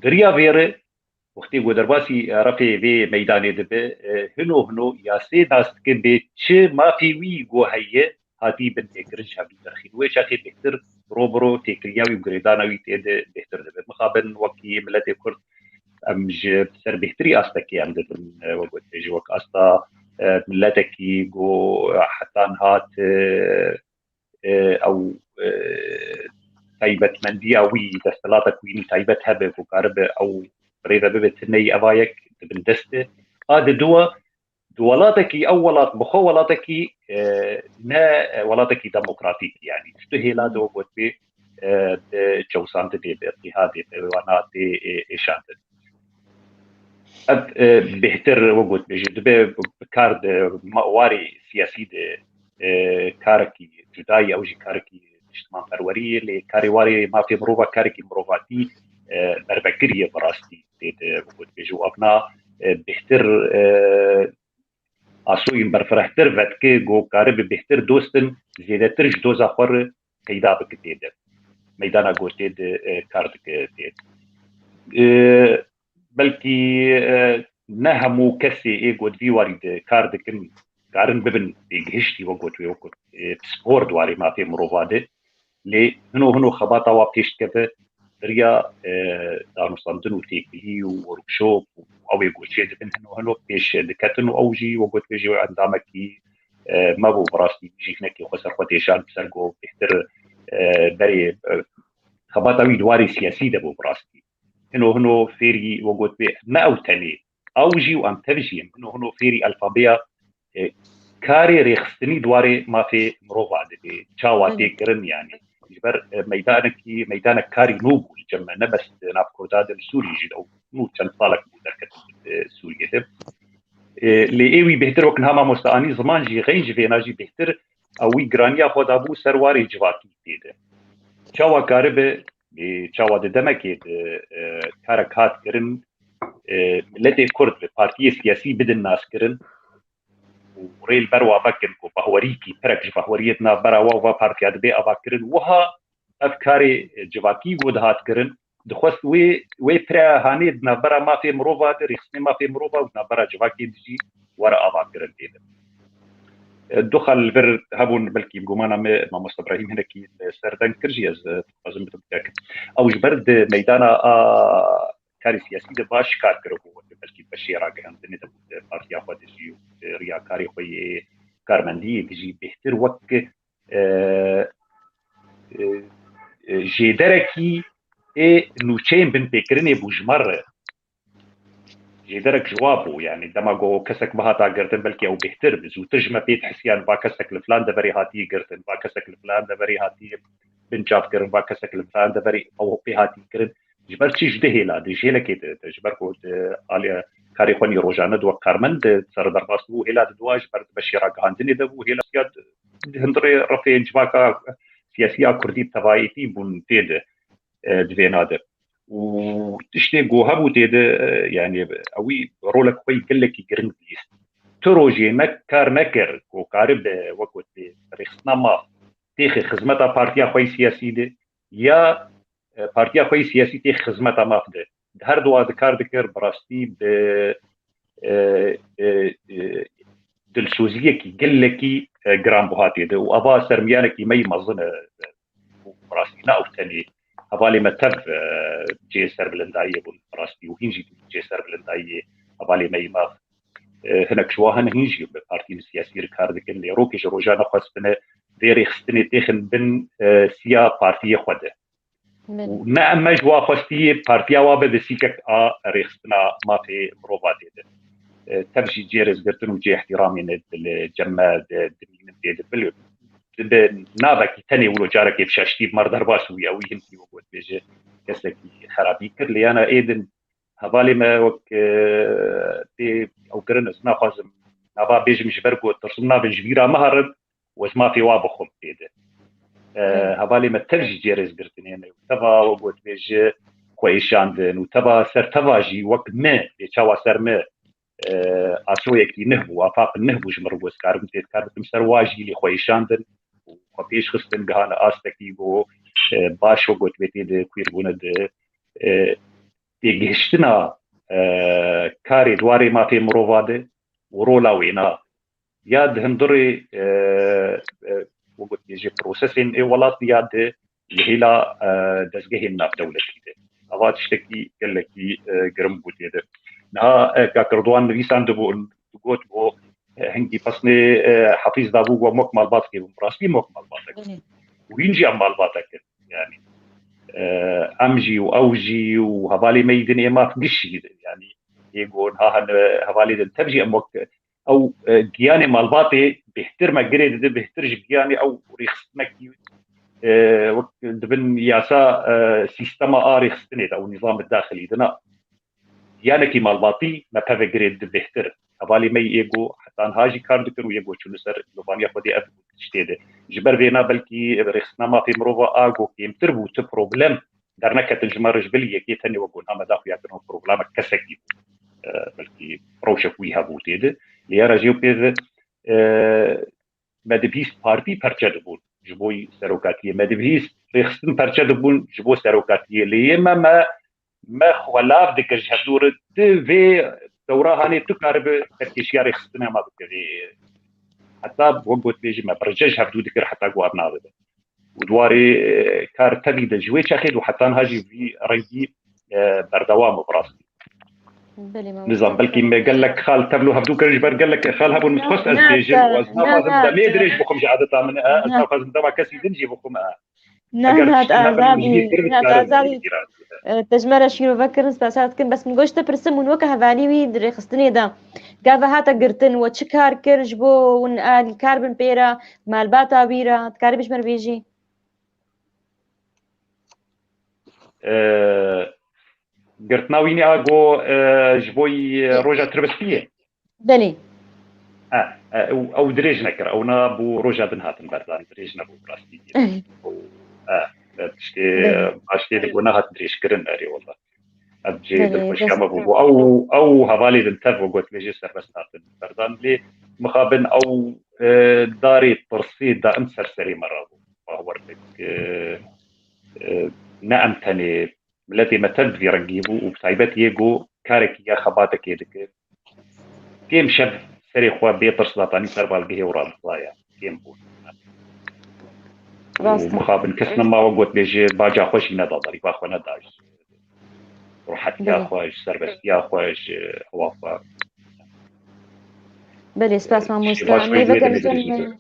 Di riya vê re wextê ku derbasî refê vê meydanê dibe, e, hino hino yasê nas dike bê çi mafî wî go heye hatî binpêkirin ji hevdû derxîn. Wê çaxê bêhtir biro biro têkiliya wî û girêdana wî tê de bêhtir dibe. Mixabin wekî miletê Kurd em ji ser bêhtirî astekê em dibin, e, we got ji wek asta, e, miletekî go, e, heta niha, e, e, ew, e, taybetmendiya wî, desthilatek wî nî taybet hebe ku karibe ew rêve bibe, ti neyî eva yek dibin destê. A di dua, di welatekî, ew welat bi xwe welatekî, e, ne welatekî demokratîk, yanî ji tu hêla de got bê, e, bi çewsandinê, bi îtîhadê, bi wana tê, e, êşandin. Ev, e, bêhtir we got bêjî dibe bi kar de ma-, warê siyasî de, e, karekî cudayî, ew jî karekî niştimanperwerî ye, lê karê warê mafê mirova karekî mirovatî, e, mervekirî ye bi rastî tê de we got bêjî û evna, e, bêhtir, e, asoyên berfirehtir vedike ku karibe bêhtir dostin zêdetir ji doza xwe re qeyda bike tê de. Meydana gotê de, e, kar dike tê de. E, belkî, e, ne hemû kesê ê ku di vî warî de kar dikin, karin bibin têgihiştî, we got wê, we got, e, pispor di warê mafê mirova de. Lê hino hino xebata wa pêş dikeve, beriya, e, danûstandin û têkilî û workshop û ew ê ku çê dibin hino hino pêş diketin û ew jî, we got wê jî endamekî, e, me bû bi rastî jî hinekî xwe ser xwe têşand ser ku bêhtir, e, berê, e, xebata wî di warê siyasî de bû bi rastî. Hino hino fêrî we got bê, ne ew tenê, ew jî û em tev jî in. Hino hino fêrî alfabeya, e, karê rêxistinî di warê mafê mirova dibê. Çawa Belê. tê kirin yani? Ji ber, e, meydanekî, meydanek karî nû bû li cem me, ne bes di nav Kurda de, li Sûriyê jî de, ew nû çend salek bû derket, e, Sûriyê de. E, lê ê wî bêhtir wek niha mamoste anî ziman jî, xeyn ji vêna jî bêhtir, ew wî giraniya xwe dabû ser warê civakî tê de. Çawa karibe, e, çawa di demekê de, e, karek hat kirin, e, miletê Kurd bi partiyê siyasî bidin naskirin û rê li ber wa vekin ku bahwerîkî, pirek ji bahweriyê di navbera wa û va partiya dibe ava kirin. Wiha ev karê, e, civakî ku dihat kirin, dixwest wê, wê pire hanê di navbera mafê mirova de, rêxistinê mafê mirova û di navbera civakê de jî were ava kirin tê de. E, du xal li vir hebûn, belkî bi gumana me, mamoste Ibrahîm hinekî li ser deng kir jî, ez, e, dixwazim bidim tek. Ew ji ber di meydana a karê siyasî de baş kar kiribû, belkî beşê ragihandinê de bû, di partiya xwe de jî û di riya karê xwe yê karmendiyê de jî bêhtir wek, e, e, e, jêderekî ê nûçeyên binpêkirinê bû ji me re. Jêderek ji wa bû, yani dema ku kesek bihata girtin, belkî ew bêhtir bi zûtir ji me pê dihisiyan, va kesek li filan deverê hatiye girtin, va kesek li filan deverê hatiye binçavkirin, va kesek li filan deverê ew pê hatiye kirin. Ji ber çi? Ji du hêla de, ji hêlekê de, de, ji ber ku di alî karê xwe nî rojane di wek karmend di ser derbas bû, hêla di dua ji ber di beşê ragihandinê de bû, hêla ya di hundirê refê civaka siyasî ya Kurdî bi tevayetî bûn tê de, e, di vêna de. Û tiştê ku hebû tê de, e, yani ewî rolek xwe yî gelekî giring dîst. Tu rojê ne kar nekir ku karibe wek ku tê rêxistina maf têxê xizmeta partiya xwe yî siyasî de ya, e, partiya xwe yî siyasî tê xizmeta maf de. Di her dua di kar dikir, bi rastî bi, e, e, e, dilsoziyekî gelekî, e, giran buha tê de û ava sermiyanekî me yî mezin e, û bi rastî ne ew tenê. Hevalê me tev, e, cihê serbilindayiyê bûn bi rastî û hîn jî cihê serbilindayiyê hevalê me yî maf. E, hinek ji wa hene hîn jî bi partiyên siyasî re kar dikin, lê rokê ji roja nexwestine vê rêxistinê têxin bin, e, siya partiyê xwe de. Belê. Û ne em me ji wa xwestiyê partiya wa be desîkek a rêxistina mafê mirova tê de. E, tev jî cê rêzgirtin û cê îhtîramê ne li cem me de dimînin tê de. Bilê, bi navekî tenê wilo carekê bi şaştî bi me re derbas bûye, wî hin wî got bêje kesekî xerabî kir. Lê yana ê din hevalê me wek, e, tê ew kirin, ez naxwazim nava bêjim ji ber ku tirsim navê ji bîra me herin û ez mafê wa bixwim tê de. E, Hı. Hevalê me tev jî cê rêzgirtinê ne û teva we got bêje xwe êşandin û teva ser teva jî wek me bê çawa ser me, e, asoyekî nih bû, afaq nih bû ji min re got karim tê dikar bikim ser wa jî lê xwe êşandin û xwe pêş xistin gihane astekî ku, e, baş we got bê tê de kwîr bûne de, e, têgihiştina, e, karê di warê mafê mirova de û rola wêna ya di hundirê, e, e, wek got jî prosesên ê welat ya di li hêla, e, dezgehên navdewletî de. Ava tiştekî gelekî, e, girim bû tê de. Niha, e, Kak Erdogan nivîsandibû, digot bû, e, hingî pesnê, e, Hafîz dabû ku em wek malbatekê bin. Bi rastî em wek malbatek. Belê. Û hîn jî em malbatek in. Yani, e, em jî û ew jî û hevalê me yî din ê maf giş jî din. Yani, ê got, ha, hene hevalê din tev jî em wek ew, e, giyanê malbatê bêhtir me girê dide, bêhtir ji giyanê ew rêxistinekî, e, wek dibin yasa, e, sîstema a rêxistinê de û nîzam daxilî de na. Giyanekî malbatî me peve girê dide bêhtir. Hevalê me yê êgo heta niha jî kar dikir û yê got çûne ser lovaniya xwe dê ev tiştê de. Ji ber vêna belkî rêxistina mafê mirova a got kêmtir bû, ti problem derneketin ji me re ji bilî yekê tenê wek got na me daxuya kirin û problemek kesekî bû. E, belkî rewşek wî hebû tê de. Lê ya re jê pê de, e, me dibihîst partî perçe dibûn ji bo serokatiyê. Me dibihîst rêxistin perçe dibûn ji bo serokatiyê. Lê yê me, me, me xwe lav dikir ji hevdû re. Ti vê dewra hanê tu karibe serkêşiya rêxistina me bikevê. Heta wek got bêjî me bi rice ji hevdû dikir heta ku ev nabe. Û di warê, e, kar tevî de ji wê çaxê de û heta niha jî vî rengî, e, berdewam e bi rastî. Belê, me Nizam, wisa belkî me gelek xal tevlo hevdû kirin ji ber gelek xal hebûn min dixwest ez bêjim û ez naxwazim demê dirêj bixwim ji adeta min e, ez naxwazim dema kesî din jî bixwim e. Na, na, te azad bî, na, te azad bî. E, te ji me re şîrove kirin, spasiya dikim. Bes min goşt te pirsim hûn weke hevalî wî di rêxistinê de gava hate girtin, we çi kar kir ji bo hûn alîkar bin pê re, malbata wî re, dikarî bi ji me re bêjî? E, girtina wî ne a go, e, ji bo yî, e, roja tirbistiyê. Belê. E, e, ew, ew dirêj nekir. Ew ne bû roja din hatin berdan. Dirêj nebû bi rastî. Ew, e, e, tiştê, Belê. e, baştê li go nehat dirêjkirin, erê wela. Ev cê Belê, dilxweşiya me bû. dest Bû ew, ew hevalê din tev got lê jê serbest hatin berdan. Lê mixabin ew, e, darê tirsê daim ser serê me rabû. Bawer bik, e, e, ne em tenê Miletê me tev bi vî rengî bû û bi taybet yê ku karekî ya xebatekê dikir. Kêm şev serê xwe bê tirs datanî ser balgehê û radizaye. Kêm bûn. Û Rast e. mixabin kes nema we got bê ji baca xwe jî neda, derîba xwe neda ji rohetiya Belê. xwe, ji serbestiya xwe, ji hewa xwe. Belê, spas mamoste. Em ê vegerin cem,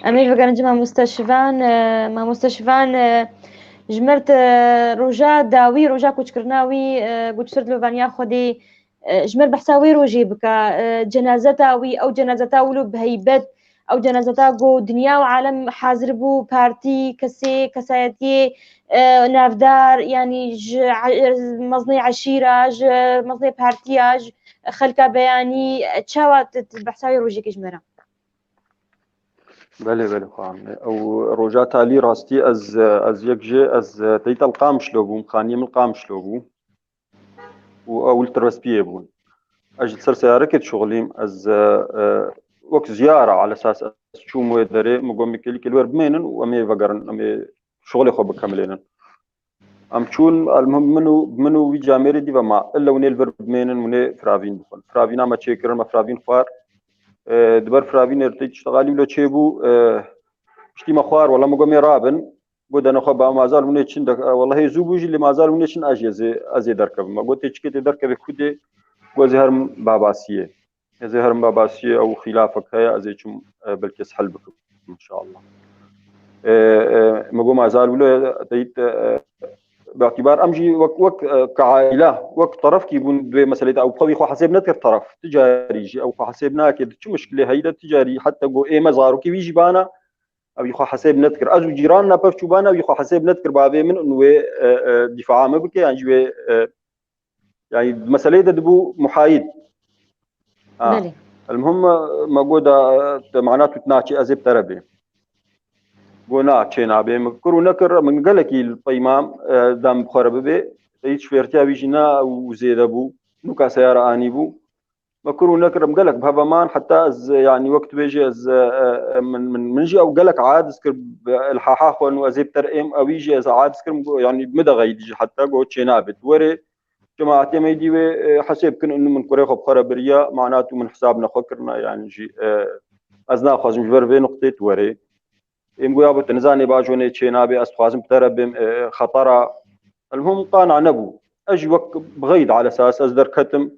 Em ê vegerin cem mamoste Şivan, e, mamoste Şivan, e, ji me re te roja dawî, roja koçkirina wî, e, ku tu ser dilovaniya Xwedê, e, ji me re behsa wê rojê bike. E, cenazeta wî, ew cenazeta wilo bi heybet, ew cenazeta ku dinya û alem hazir bû, partî, kesê, kesayetiyê, e, navdar, yanî ji e-, mezinê eşîra, ji mezinê partiya, ji xelka beyanî, e, çawa tu, tu behsa wê rojê kî ji me re? Belê, belê, xwe Amine. Ew roja talî rastî ez, ez yek jê, ez teytel Qamişlo bûm, xaniyê min Qamişlo bû. Û ew li Tirbespiyê bûn. Ez ji li ser seyarekê dişuxilîm, ez, e, e, wek ziyara, ala esas ez çûm wê derê, min got, "Min kêlîkê li wer bimênin û em ê vegerin, em ê şixulê xwe bikemilênin." Em çûn, elmuhim min û, min û wî camêrê dî ve ma, illa hûn ê li vir bimênin, hûn ê firavîn bixwin. Firavîna me çêkirin, me firavîn xwar. E, di ber firavînê re tê tiştexalî wilo çêbû, e, piştî me xwar, wela min got, "Em ê rabin." Got, "Dene xwe ba mazal hûn ê çin de, e, wela hê zû bû jî, lê mazal hûn ê çin, ez jê zê, ez ê derkevim." Me got, "Tê çikê tê derkevê kudê?" Got, "Ez ê herim Babasiyê." Ez ê herim Babasiyê, ew xîlafek heye, ez ê çim, e, belkî ez hel bikim, inşallah. E, e, me got, "Mazal wilo ye, teyit, e, e, bi îtîbar." Em jî wek, wek, e, ke aîle, wek terefkî bûn di vê meselê de. Ew xwe wî xwe hesêb nedikir teref. Ti carî jî ew xwe hesêb nake, di çi muşkilê heye de, ti carî heta got ê me zarokê wî jî bana, ew wî xwe hesêb nedikir. Ez û cîranina pevçû bana, ew wî xwe hesêb nedikir bavê min û wê, e, e, dîfaa min bike, yan jî wê, e, Yanî di meseleyê de dibû muhayîd. Ha. Belê. Elmuhim me, me got da, te mana tu naçî, ez ê bi te re bêm. Got na, çê nabê. Min kir û nekir, min gelekî li peymam, e, da min bi xwe re bibê. Te hiç fêrtiya wî jî ne û zêde bû. Nûka seyara anî bû. Me kir û nekir, em gelek bi heva man, heta ez, yanî wek tu bêjî, ez, e, e, min, min, min jî ew gelek aciz kir, bi ilhaha xwe û ez ê bi te re êm, ewî jî ez aciz kir, min got, yanî min de xeyîdî jî heta got çê nabê. Tu werê, Cemaetê me dî wê, e, hesê bikin, û min kurê xwe bi xwe re biriya, mana tu min hesab nexwe kirina, yanî jî, e, ez naxwazim ji ber vê nuqtê tu werê. Êm goya bo te nizanê bajonê çê nabê, ez dixwazim bi te re bêm, e, xetera. Elmuhim qana nebû. Ez jî wek bi xeyîd ala esas ez derketim.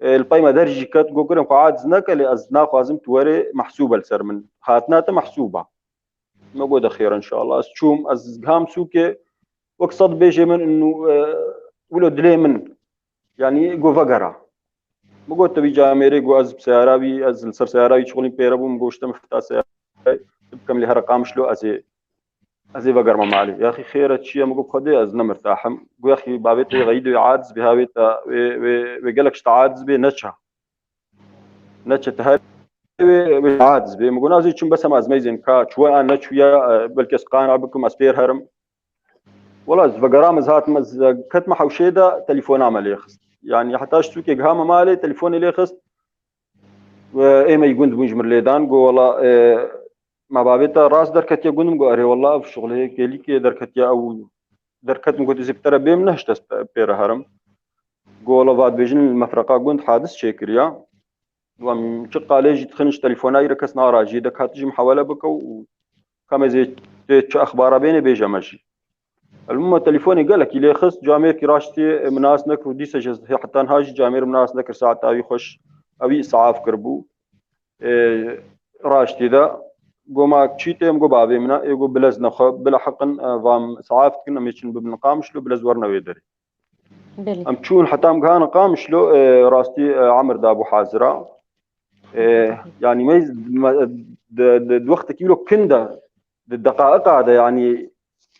E, li pey me der jî ket, got kirim xwe aciz neke, lê ez naxwazim tu werê, mehsûb e li ser min. Hatina te mehsûb e. Me got de xêr inşallah. Ez çûm, ez giham sûkê, wek sed bêjê min û, e, wilo dilê min, yanî got vegera. Me got te wî camêrê, got ez bi seyara wî, ez li ser seyara wî çixulîm pê re bûm, got işte min fita seyara bikim lê here Qamişlo ez ê, ez ê vegerme malê. Yaxî xêr e çi ye? Me got Xwedê ez ne mirtah im. Got yaxî bavê te xeyîdê wê aciz bê, ha wê te, wê, wê, wê gelek ji te aciz bê, neçe. Neçe te her wê, wê aciz bê. Min got, "Ez ê çim bes hema ez meyzên ka çûye an neçûye, e, belkî ez qana bikim, ez pêr herim." Wela ez vegeram, ez hatim, ez, e, ketime hewşê de telefona me lê xist. Yanî heta ji sûkê gihame malê telefonê lê xist. Ê me yî gund bûn ji mir lê dan, got, "Wela, e, me bavê te rast derketiye gund?" Min got, "Erê wela ev şixulê kêlîkê derketiye ew." Derket, min got, "Ez ê bi te re bêm, nehişt ez pê re herim." Got, "Wela va dibêjin li mefreqa gund hadis çêkiriya." Wan çi qalê jî dixin ji telefonayî re kes nara jî, dek hat jî min hewale bike û ka me zê tê çi exbara bênê bêje me jî. Elmûma telefonê gelekî lê xist, camêrkî raştî min nas nekir û dîsa jî ez heta niha jî camêr min nas nekir, saeta wî xweş, ewî îsaf kiribû. E, raştî de Go ma çî tê, em go bavê min e, ê go bilez nexwe, bila heqin, e, vam saaf dikin, em ê çin bibin Qamişlo, bilez werine wê derê. Belê. Em çûn heta em gihan Qamişlo, e, rastî, e, emir dabû hazira. E, yanî me, me, di, di, di wextekî wilo kin de, di deqaiqa de, yanî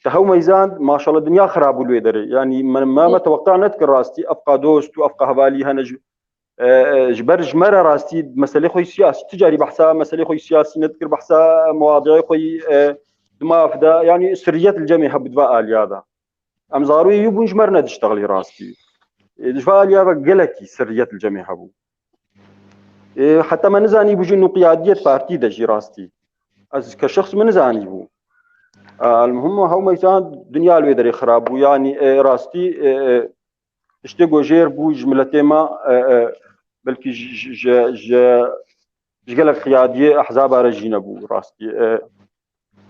te hew meyzand, maşallah dinya xirab bû li wê derê. Yanî me, me, me tewqea nedikir rastî, evqa dost û evqa hevalî hene ji, e, e, ji ber ji me re rastî meselê xwe yî siyasî, ti carî behsa meselê xwe yî siyasî nedikir, behsa mewadiyê xwe yî, e, di maf de, yanî sirriyet li cemê hebû di va aliya de. Em zarûyê yû bûn, ji me re nediştexilî rastî. E, ji va aliya ve gelekî sirriyet li cemê hebû. E, heta me nizanîbû jî nû qiyadiyet partî de jî rastî. Ez ke şexs min nizanîbû. E, el-muhim hew meyzan dinya li wê derê xirab bû. Yanî, e, rastî, e, e, tiştê ku jêr bû ji miletê me, e, e, belkî ji, ji, ji, ji, ji gelek qiyadiyê ehzaba re jî nebû rastî. E,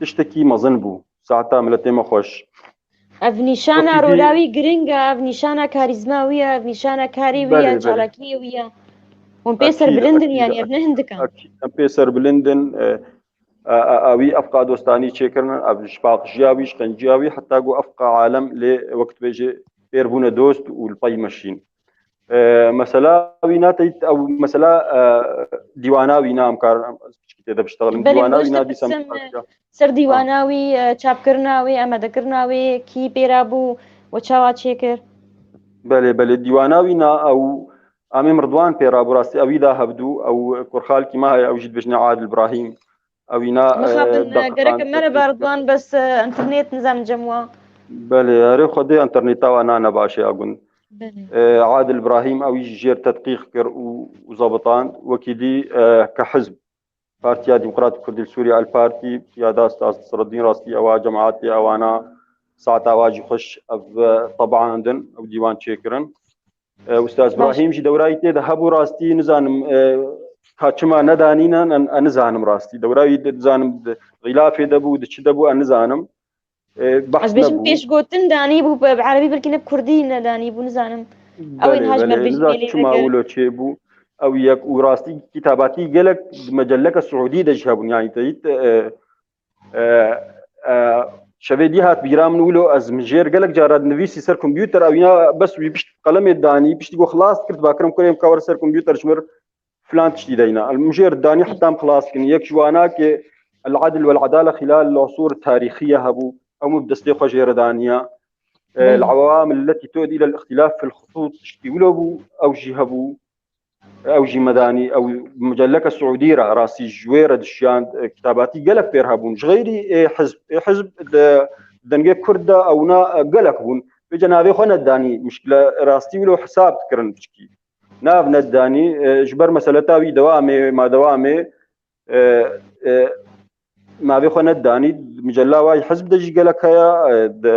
tiştekî mezin bû. Saeta miletê me xweş. Ev nîşana Wekî dî- rola wî giring e, ev nîşana karîzma wî ye, ev nîşana karê wî Belê, ye, belê. çalakiyê wî ye. Hûn pê Ekîd, serbilind in ekîd, yanî, ev ne hindik e. Ekîd, em pê serbilind in, e, e, e, e, wî evqa dostanî çêkirin, ev ji paqijiya wî, ji qenciya wî, heta ku evqa alem lê wek dibêje pêr bûne dost û li pey meşîn. E, mesela wî na teyt, ew mesela, e, dîwana wî na em karin, em, ez piçkî tê de biştexilin. Belê, Dîwana wî na dîsa em dipirsim, karin. Ser dîwana wî, e, çapkirina wê, amadekirina wê, kî pêra bû, we çawa çêkir? Belê, belê. Dîwana wî na ew Amê Ridwan pêra bû rastî, ewî da hevdû, ew kurxalkî me heye, ew jî dibêjine Adil Brahîm. Ew îna, Mixabin, e, e, gerek daqiqan mere ser ba Ridwan, bes, e, internet nizam cem wa. Belê, erê Xwedê interneta wa nane baş e ya gund. Belê. E, Adil Brahîm ew jî jêr tedqîq kir û, û zabitand. Wekî dî, e, ke hizb, Partiya Demokrat Kurdî li Sûriye, El Partî, ya da Ustaz Nasreddîn rastî ewa cemaatê ewana saeta wa jî xweş ev, e, tebandin, ew dîwan çêkirin. E, Ustaz Baş. Brahîm jî dewrayî tê de hebû rastî, nizanim, e, ka çima nedanîne, en, en nizanim rastî. Dewrayî de nizanim di xîlafê de bû, di çi de bû, en nizanim. E, behs Ez bêjim nebû. Pêşgotin danî bû, bi, bi erebî belkî ne bi kurdî nedanî bû, nizanim. Ew ên Belê, hac belê. ber bêjin Niza lê çima eger. wilo çêbû. Ew yek û rastî kitabatî gelek di mecelleke Siûdî de jî hebûn. Yanî te dît, e, e, e, şevê dî hat bîra min wilo ez min jêr gelek cara dinivîsî ser kompûter, ew îna bes wî pişt qelemê danî, piştî ku xilas dikir, diba kirim kurê em ka were ser kompûter ji mir filan tiştî deyna. Em jêr danî heta em xilas dikin. Yek ji wana ke El-Adl wel-Adale xilal el-usûr tarîxiye hebû. Ew min bi destê xwe jêr daniya. E, Belê. El-Awamil elletî tu'di ilel-îxtilaf fil-xutût tiştî wilo bû, ew jî hebû. Ew jî me danî, ew mucelleke Siûdî re rastî ji wê re dişiyand, e, kitabatî gelek pêr hebûn. Ji xeyrî ê hizb, ê hizb di dengê Kurd de ewna, e, gelek bûn. Vêca navê xwe nedanî, muşkile rastî wilo hesab dikirin piçkî. Nav nedanî, e, ji ber meseleta wî dewamê, ma dewamê, e, e, navê xwe nedanî, micella wayî hizb de jî gelek heye, e, di,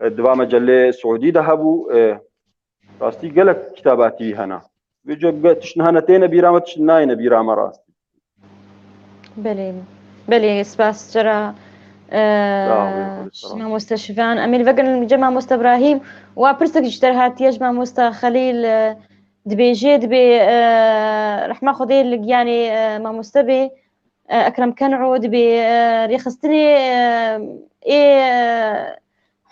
e, di va mecelê Siûdî de hebû, e, rastî gelek kitabatî hene. Vê cem ge-, tişt hene têne bîra me, tişt nayêne bîra me rastî. Belê, belê, spas cara, e, Sağ olun, sağ olun. Mamoste Şivan. Em ê li vegerin cem Mamoste Ibrahîm. Wa pirsek ji te re hatiye ji Mamoste Xelîl, e, dibêje, dibê, e, rehma Xwedê li giyanê, e, mamoste bê, e, Ekrem Ken'o, dibê, e, rêxistinê, e, ê, e,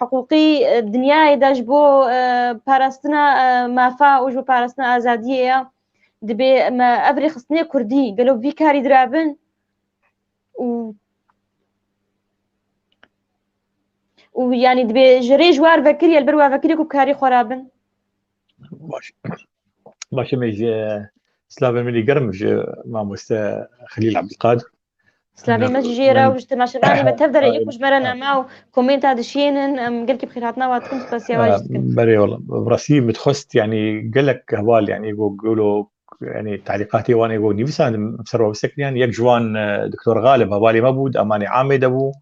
hiqûqî, e, dinyayê de ji bo, e, parastina, e, mafa û ji bo parastina azadiyê ya. Dibê me ev rêxistinê kurdî gelo vî karî dirabin û, û yanî dibê ji rê ji war vekirî, li ber wa vekirî ku karî xwe rabin. Baş. Baş, em ê ji, e, slavên min ê germ ji mamoste Xelîl Ebdulkadir. Slavê me ji jê re û ji temaşevanê me tev de re yek ku ji me re nama û komenta dişiyênin, em gelkî bi xêrhatina wa dikin, spasiya wa jî dikin. Berê wala. Rastî min dixwest, yanî gelek heval, yanî go gelo, yanî talîqatê wan ê go nivîsandin, em ser wa bisekiriyan. Yek ji wan, e, Doktor Galib hevalê me bû, di emanê amê de bû.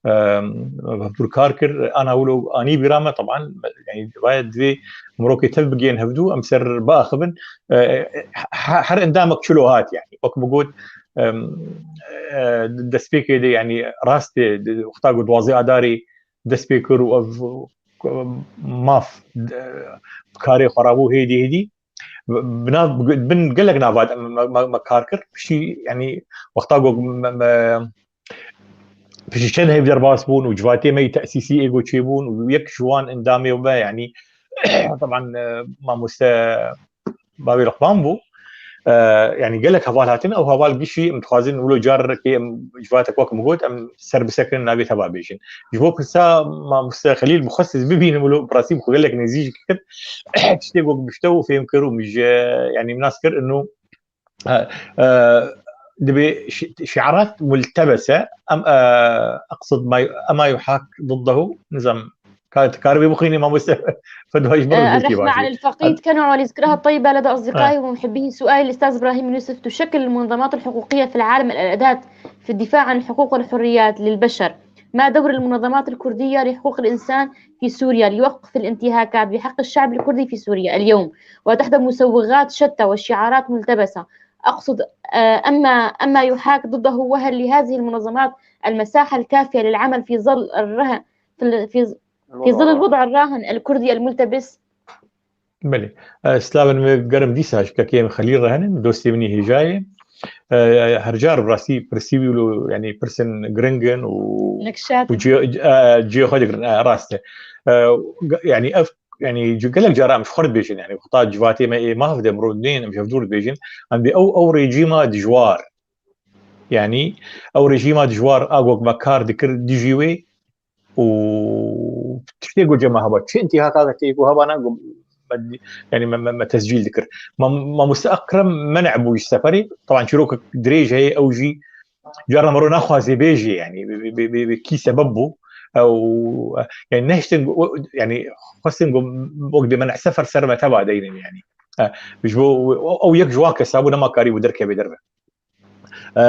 E, hevdû kar kir, ana wilo anî bîra me, teban, yanî vaya divê mirokê tev bigihên hevdû, em ser biaxivin. E, he-, her endamek çilo hat, yanî. Wek min got, em, e, destpêkê de, yanî rastê, di wexta ku duwazdeh Adarê dest pê kir û ev, e, maf, e, karê xwe rabû hêdî hêdî. Bi nav, bin gelek nava me, me, me kar kir. Piştî, yanî, wexta ku me, me, piştî çend heyv derbas bûn û civatê me yî tesîsî êgo çêbûn û yek ji wan endamê me, yanî, teban, e, mamoste Bavê Luqman bû. E, yanî gelek heval hatin, ew heval gişî em dixwazin wilo carekê em civatek wek min got, em ser bisekin navê teva bêjin. Ji bo pirsa mamoste Xelîl bi xwest ez bibînim wilo bi rastî bi xwe gelek nêzî jî kir. Tiştê got bişte û fêm kir û min ji, yanî min nas kir inu, e, e, dibê şi-, şiarat multebese, em, e, eqsid ma, ema yuhak ضده, nizam, ka-, karibê bixwînî mamoste Fedwa ji ber أه، vê ألحنا kêvaşê. على الفقيد كنعو لذكرها الطيبة لدى أصدقائي ومحبيه سؤال الأستاذ إبراهيم يوسف: تشكل المنظمات الحقوقية في العالم الأداة في الدفاع عن الحقوق والحريات للبشر. ما دور المنظمات الكردية لحقوق الإنسان في سوريا لوقف الانتهاكات بحق الشعب الكردي في سوريا اليوم، وتحت مسوغات شتى وشعارات ملتبسة؟ أقصد، آه، أما، أما يحاك ضده، وهل لهذه المنظمات المساحة الكافية للعمل في ظل الرهن، في ال-، في ظ-، في ظل الوضع الراهن الكردي الملتبس؟ Belê. E, slavên me germ dîsa ji kekê min Xelîl re hene, dostê min î hêja ye. E, her car bi rastî pirsî wî lo, yanî pirsên giring in û, Nekşat. û cihê, e, cihê xwe digirin, e, rast e. E, ge-, yanî ev, yanî ci-, gelek cara em ji xwe re dibêjin, yanî wexta civatê me ê maf de mirov nên, em ji hev dûr dibêjin, em dê ew, ew rejîma dijwar, yanî ew rejîma dijwar a ku me kar dikir dijî wê, û tiştê ku cema heba, çi intîhaka tê ku hebana ku me, yanî me, me, me tescîl dikir. Ma, mamoste Ekrem men'e bû ji seferê. Taban çîrokek dirêj heye, ew jî carna mero naxwaze bêjê, yanî bi, bi, bi, bi, bi kî sebeb bû. Ew, yanî nehiştin, yanî xwestin ku wek dê men'e sefer ser me teva deynin, yanî. E, ji bo ew, ew yek ji wan kesa bû, nema karî bû derkeve derve. E,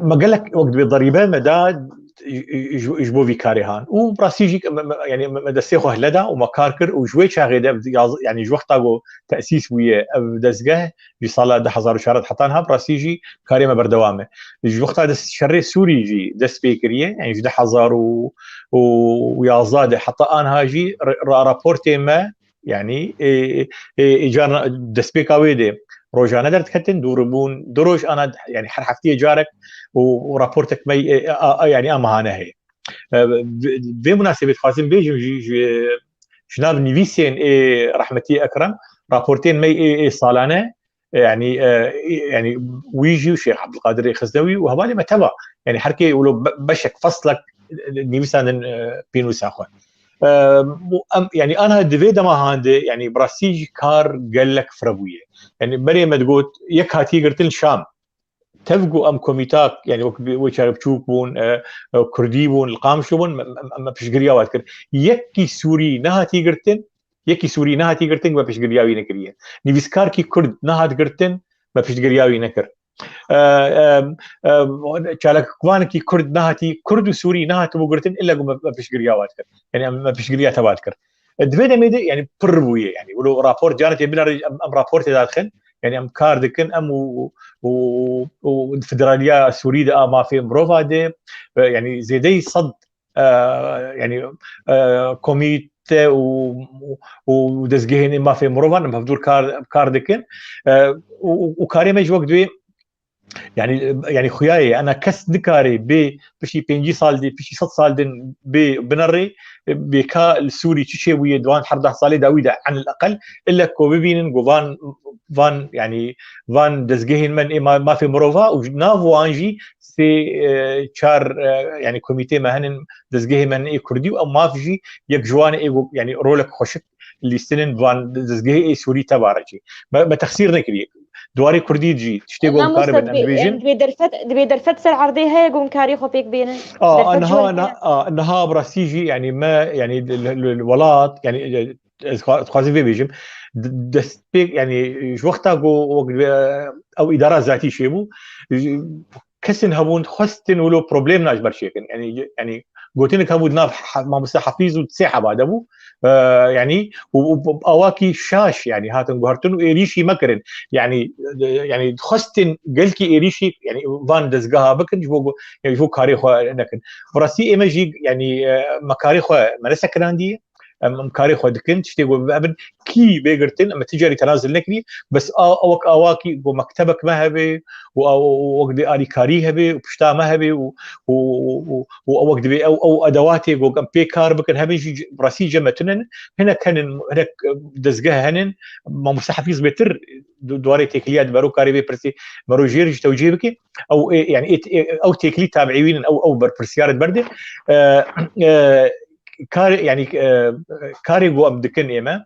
me gelek wek dibê derîbe me da ji, ji, ji bo vî karê han. Û bi rastî jî me, me, yanî me, me destê xwe hele da û me kar kir û ji wê çaxê de yaz-, yanî ji wexta ku tesîs bûye ev dezgeh, ji sala du hezar û çar heta niha bi rastî jî karê me berdewam e. Ji wexta de şerê Sûrî jî dest pê kiriye, yanî ji du hezar û yazdeh de heta aniha jî ra-, raportê me, yanî, ê, ê, ê, carna destpêka wê de rojane derdiketin, dûribûn du roj ana, yanî her hefteyê carek û, û raportek me, ê, a, a, yanî a mehane heye. E, vê, vê munasebet dixwazim bêjim jî, ji, ji nav nivîsên ê rehmetî Ekrem, raportên me ê, ê salane, yanî, e, yanî wî jî û Şêx Ebdulkadirê Xiznewî û hevalê me teva. Yanî her kê wilo be-, beşek, feslek, e, nivîsandin, e, pênûsa xwe. E, û em, yanî ana di vê dema han de, yanî bi rastî jî kar gelek fire bûye. Yanî berê me digot, yek hatiye girtin Şam. Tev ku em komîtak, yanî wek bi-, wê çare biçûk bûn, e, e, Kurdî bûn, li Qamişlo bûn, me, me, me piştgiriya wan dikir. Yekî Sûrî nehatiye girtin, Yekî Sûrî nehatî girtin, me piştgiriya wî nekiriye. Nivîskarkî Kurd nehat girtin, me piştgiriya wî nekir. E, e, e, çalakvanekî Kurd nehatî, Kurd û Sûrî nehatibû girtin, illa ku me, me piştgiriya wan dikir. Yanî em, me piştgiriya teva dikir. E, di vê demê de, yanî pir bûye, yanî wilo rapor, carekê binare, em, em raportê dadixin, yanî em kar dikin, em û, û, û federaliya Sûrî de a mafê mirova de, e, yanî zêdeyî sed e, yanî, e, komîte û, û dezgehên mafê mirovan em hevdûr kar, kar dikin. E, û, û, û karê me ji wek divê, yanî, yanî xuya ye, ana kes nikare bê piştî pêncî sal dî, piştî sed sal din bê binerê, bê ka li Sûrî çi çêbûye di wan her deh salê dawî de, enil eqel, ille ku bibînin ku van, van, yanî, van dezgehên me ê ma-, mafê mirova û nav wan jî sê, e, çar, e, yanî komîtê me henin, dezgehê me ê Kurdî û ew maf jî yek ji wan ê, yanî rolek xweşik lîstin in van dezgehê ê Sûrî teva re jî. Me, me texsîr nekiriye. Di warê Kurdî jî tiştê ku em karibe em dibêjin. Dibê derfet, dibê derfet ser erdê heye ku em karê xwe pêk bênin. A, a, niha, niha, a, niha bi rastî jî, yanî me, yanî li, li, li welat, yanî, e, ez xwa-, dixwazim vê bêjim. D-, destpêk, yanî ji wexta ku wek, e, ew îdara zatî çêbû, kesên hebûn xwestin wilo problemna ji ber çêkin. Yanî, yanî gotinek hebû di nav he-, mamoste Hafîz û sê heba de bû. E, yanî û, û, û awakî şaş, yanî hatin guhertin û êrîşî me kirin. Yanî, e, yanî xwestin gelkî êrîşî, yanî van dezgeha bikin, ji bo, yanî ji bo karê xwe nekin. Bi rastî ê me jî, yanî, e, me karê xwe me nesekinandiye. em, em karê xwe dikin, tiştê ku em kî bê girtin, em ti carî tenazil nekirî, bes a, a wek awakî ku mektebek me hebe û a, û, û wek dê alîkarî hebe û pişta me hebe û, û, û, û, û wek dibê ew, ew edewatê ku em pê kar bikin, hebe jî rastî cem me tune ne. Hinek henin, hinek, e, dezgeh henin, mamoste Hefîz bêtir du-, duwarê têkiliya di mero karê vê pirsê mero jêr jî tewcîh bike. Ew, e, yani, e, e, ew têkilî tabiî wî nin, ew, ew berpirsiyar di berdê. E, e, kar, yani, e, karê ku em dikin ême,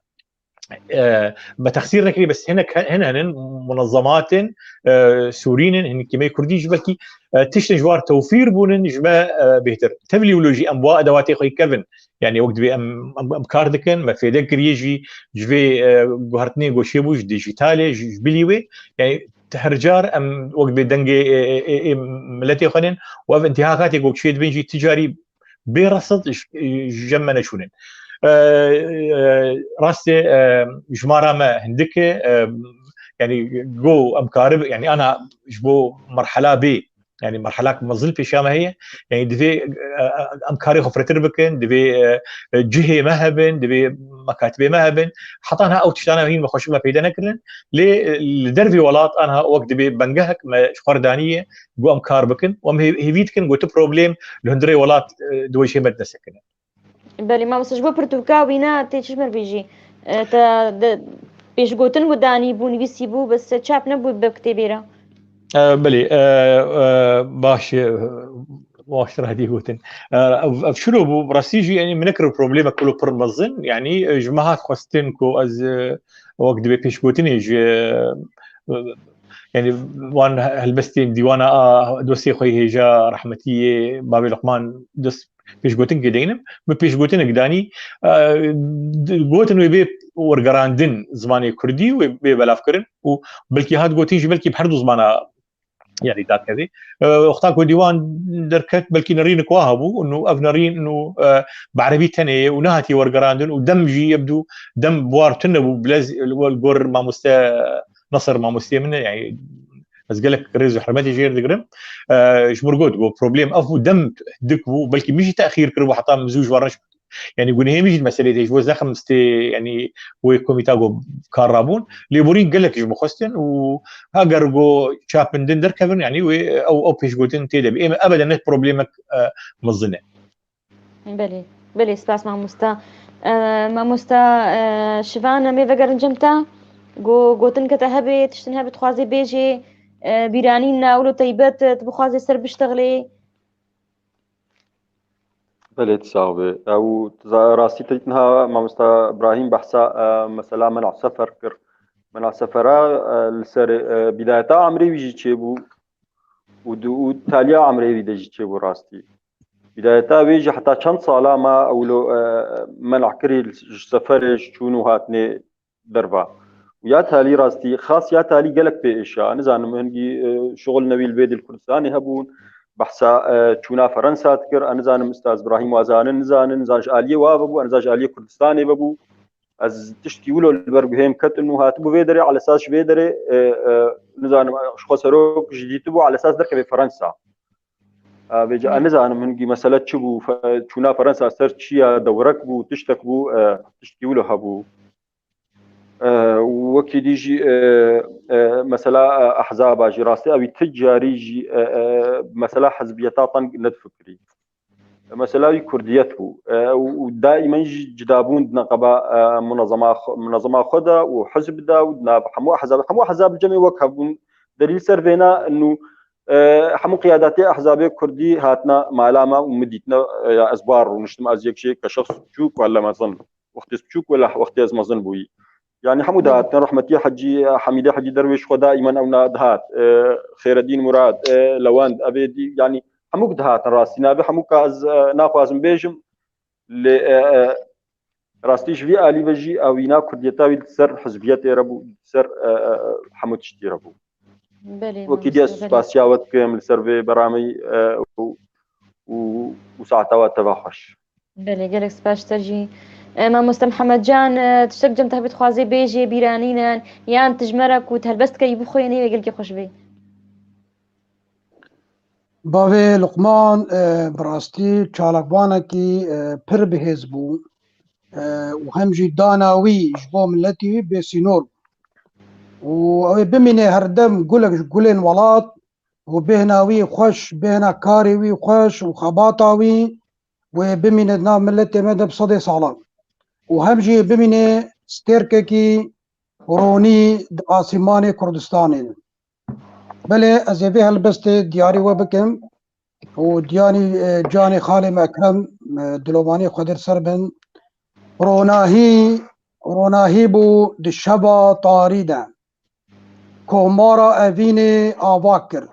e, me texsîr nekirî, bes hinek he-, hin henin munezematên, e, Sûrî nin, hin kîmeyê Kurdî jî belkî, e, tiştin ji war tewfîr bûnin ji me, e, bêhtir. Tevlî wilo jî em wa edewatê xwe kevin. Yani wek dibê em, em, em kar dikin, me fêde kiriye jî ji vê, e, guhertinê goşê bû ji dîjîtalê, ji, ji bilî wê. Yani her car em wek dibê dengê, e, e, e, e, miletê xwe nin û ev intihakatê ku çê dibin jî ti carî bê resid ji, ji cem me neçûnin. E, e, rastê, e, jimara me hindik e, e, yani go em karib, yani ana ji bo merhela bê, yani merhelak mezin pêşiya me heye. Yani divê, e, e, em karê xwe firtir bikin, divê, e, e, cihê me hebin, divê mekatibê me hebin. Heta niha ew tiştana hîn me xweşik me peyde nekirin. Lê, e, li dervê welat aniha wek dibê bengehek me ji xwe re daniye, ku em kar bikin. Û em hê-, hêvî dikin ku tu problem li hundirê welat, e, di wê jê me dinesekine. Belê, mamoste, ji bo pirtûka wîna tê çi ji me re bêjî? E, te de pêşgotin ku danî bû, nivîsî bû, bes çap nebû bi kitêbê re. E, belê, e, e, baş, e, baş radî gotin. E, ev, ev çilo bû, rastî jî, yani, min nekir problemek wilo pir mezin, yani, e, ji me hat xwestin ku ez, e, wek dibê pêşgotinê ji, e, yani, wan helbestên dîwana a dostê xwe yê hêja rehmetî yê Bavê Luqman dest pêşgotinkê deynim. Min pêşgotinek danî, e, di-, gotin wê bê wergerandin zimanê kurdî, wê bê belavkirin û belkî hat gotin jî belkî bi her du zimana, yani, dakeve. E, wexta ku dîwan derket, belkî nerînek wa hebû, û ev nerîn û, e, bi erebî tenê ye û nehatiye wergerandin û dem jî yebdû, dem bi war tune bû, bilez, li gor mamoste Nasir, mamosteyê min e, yani, ez gelek rêz û hurmetê jê re digirim. E, ji min re got, got, problem ev bû, dem dik bû, belkî min jî texîr kiribû, heta min zû ji wan re neşkeftiye. Yani, gunehê min jî di meselê de, ji bo zexm stê, yani, wê komîta ku kar rabûn. Lêborîn gelek ji min xwestin û heger ku çapindin derkevin, yani, wê ew, ew pêşgotin tê de bê. Ê me ebeden ne problemek, e, mezin e. Belê, belê, spas mamosta. E, mamosta, e, Şivan, em ê vegerin cem te. Go-, gotin ke te hebe, tiştin hebe dixwazê bêjê, e, bîranîn ne, wilo teybet, e, tu bixwazê ser biştexilê. Belê, tu sax bî. Ew, tu za-, rastî te niha mamosta Ibrahîm behsa, e, mesela mena sefer kir. Mena sefera, e, li ser, e, bidayeta emrê wî jî çêbû û di, û taliya emrê wî de jî çêbû rastî. Bidayeta wê jî heta çend sala ma ewlo, e, men'a kirî ji seferê, ji çûn û hatinê derva. Û ya talî rastî, xas ya talî gelek pê êşa. Nizanim hingî, e, şuxul newî li vê dil Kurdistanê hebûn. Behsa, e, çûna Ferensa dikir. Ez nizanim Ustaz Ibrahîm wa zanin, nizanin, nizan ji aliyê wa bibû, ez nizanim ji aliyê Kurdistanê bibû. Ez tiştî wilo li ber guhê min ketin û hatibû vê derê, alesas ji vê derê, e, e, nizanim, ji xwe serok jî dîtibû, alesas derkeve Ferensa. E, vêca, e, nizanim hingî mesele çi bû, fe-, çûna Ferensa ser çi ya, dewrek bû, tiştek bû, e, tiştî wilo hebû. E, wekî dî jî, e, e, mesela, e, ehzaba jî rastî ewî ti carî jî, e, e, mesela hizbiyeta teng nedifikirî. Mesela wî kurdiyet bû. E, û, û daîmen jî cidabûn di neqeba, e, munezema xwe, munezema xwe de û hizb de û di nav hemû ehzab, hemû ehzab li cemê wek hebûn. Delîl ser vêna û, e, hemû qiyadatê ehzabê kurdî hatine mala me û min dîtine, e, ya ez bar rûniştim, ez yek jê ke şexs biçûk wele mezin. Wextê ez biçûk wele wextê ez mezin bûyî. Yani hemû dihatin, rehmetî Hecî, Hemîdê Hecî Derwêş xwe daîmen ewna dihat. E, Xêredîn Murad, e, Lewend, Ebêdî, yani hemûk dihatin rastî. Navê hemûka ez, e, naxwazim bêjim. Lê, e, e, rastî ji vî alî ve jî ewîna kurdiyeta wî li ser hizbiyetê re bû, li ser, e, e, hemû tiştî re bû. Belê, wekî dî ez mamoste, belê. Spasiya we dikim li ser vê berameyî, e, û, û, û saeta we teva xweş. Belê, gelek spas ji te jî. E, mamoste Mihemed Can, e, tiştek cem te hebe dixwazê bêjê, bîranîn in, yan tu ji me re ku tu helbest dikeyî bixwînî wê gelkî xweş bê. Bavê Luqman, e, bi rastî çalakvanekî, e, pir bihêz bû. e, û hem jî dana wî ji bo miletî wî bêsînor bû. Û ew ê bimîne herdem gulek ji gulên welat û bêhna wî xweş, bêhna karê wî xweş û xebata wî wê bimîne di nav miletê me de bi sedê salan. Û hem jî bimîne stêrkekî ronî di asîmanê Kurdistanê de. Belê ez ê vê helbestê diyarî we bikim û diyanî, e, canê xalê me Ekrem, e, dilovanî Xwedê li ser bin. Ronahî, ronahî bû di şeva tarî de. Komara Evînê ava kir.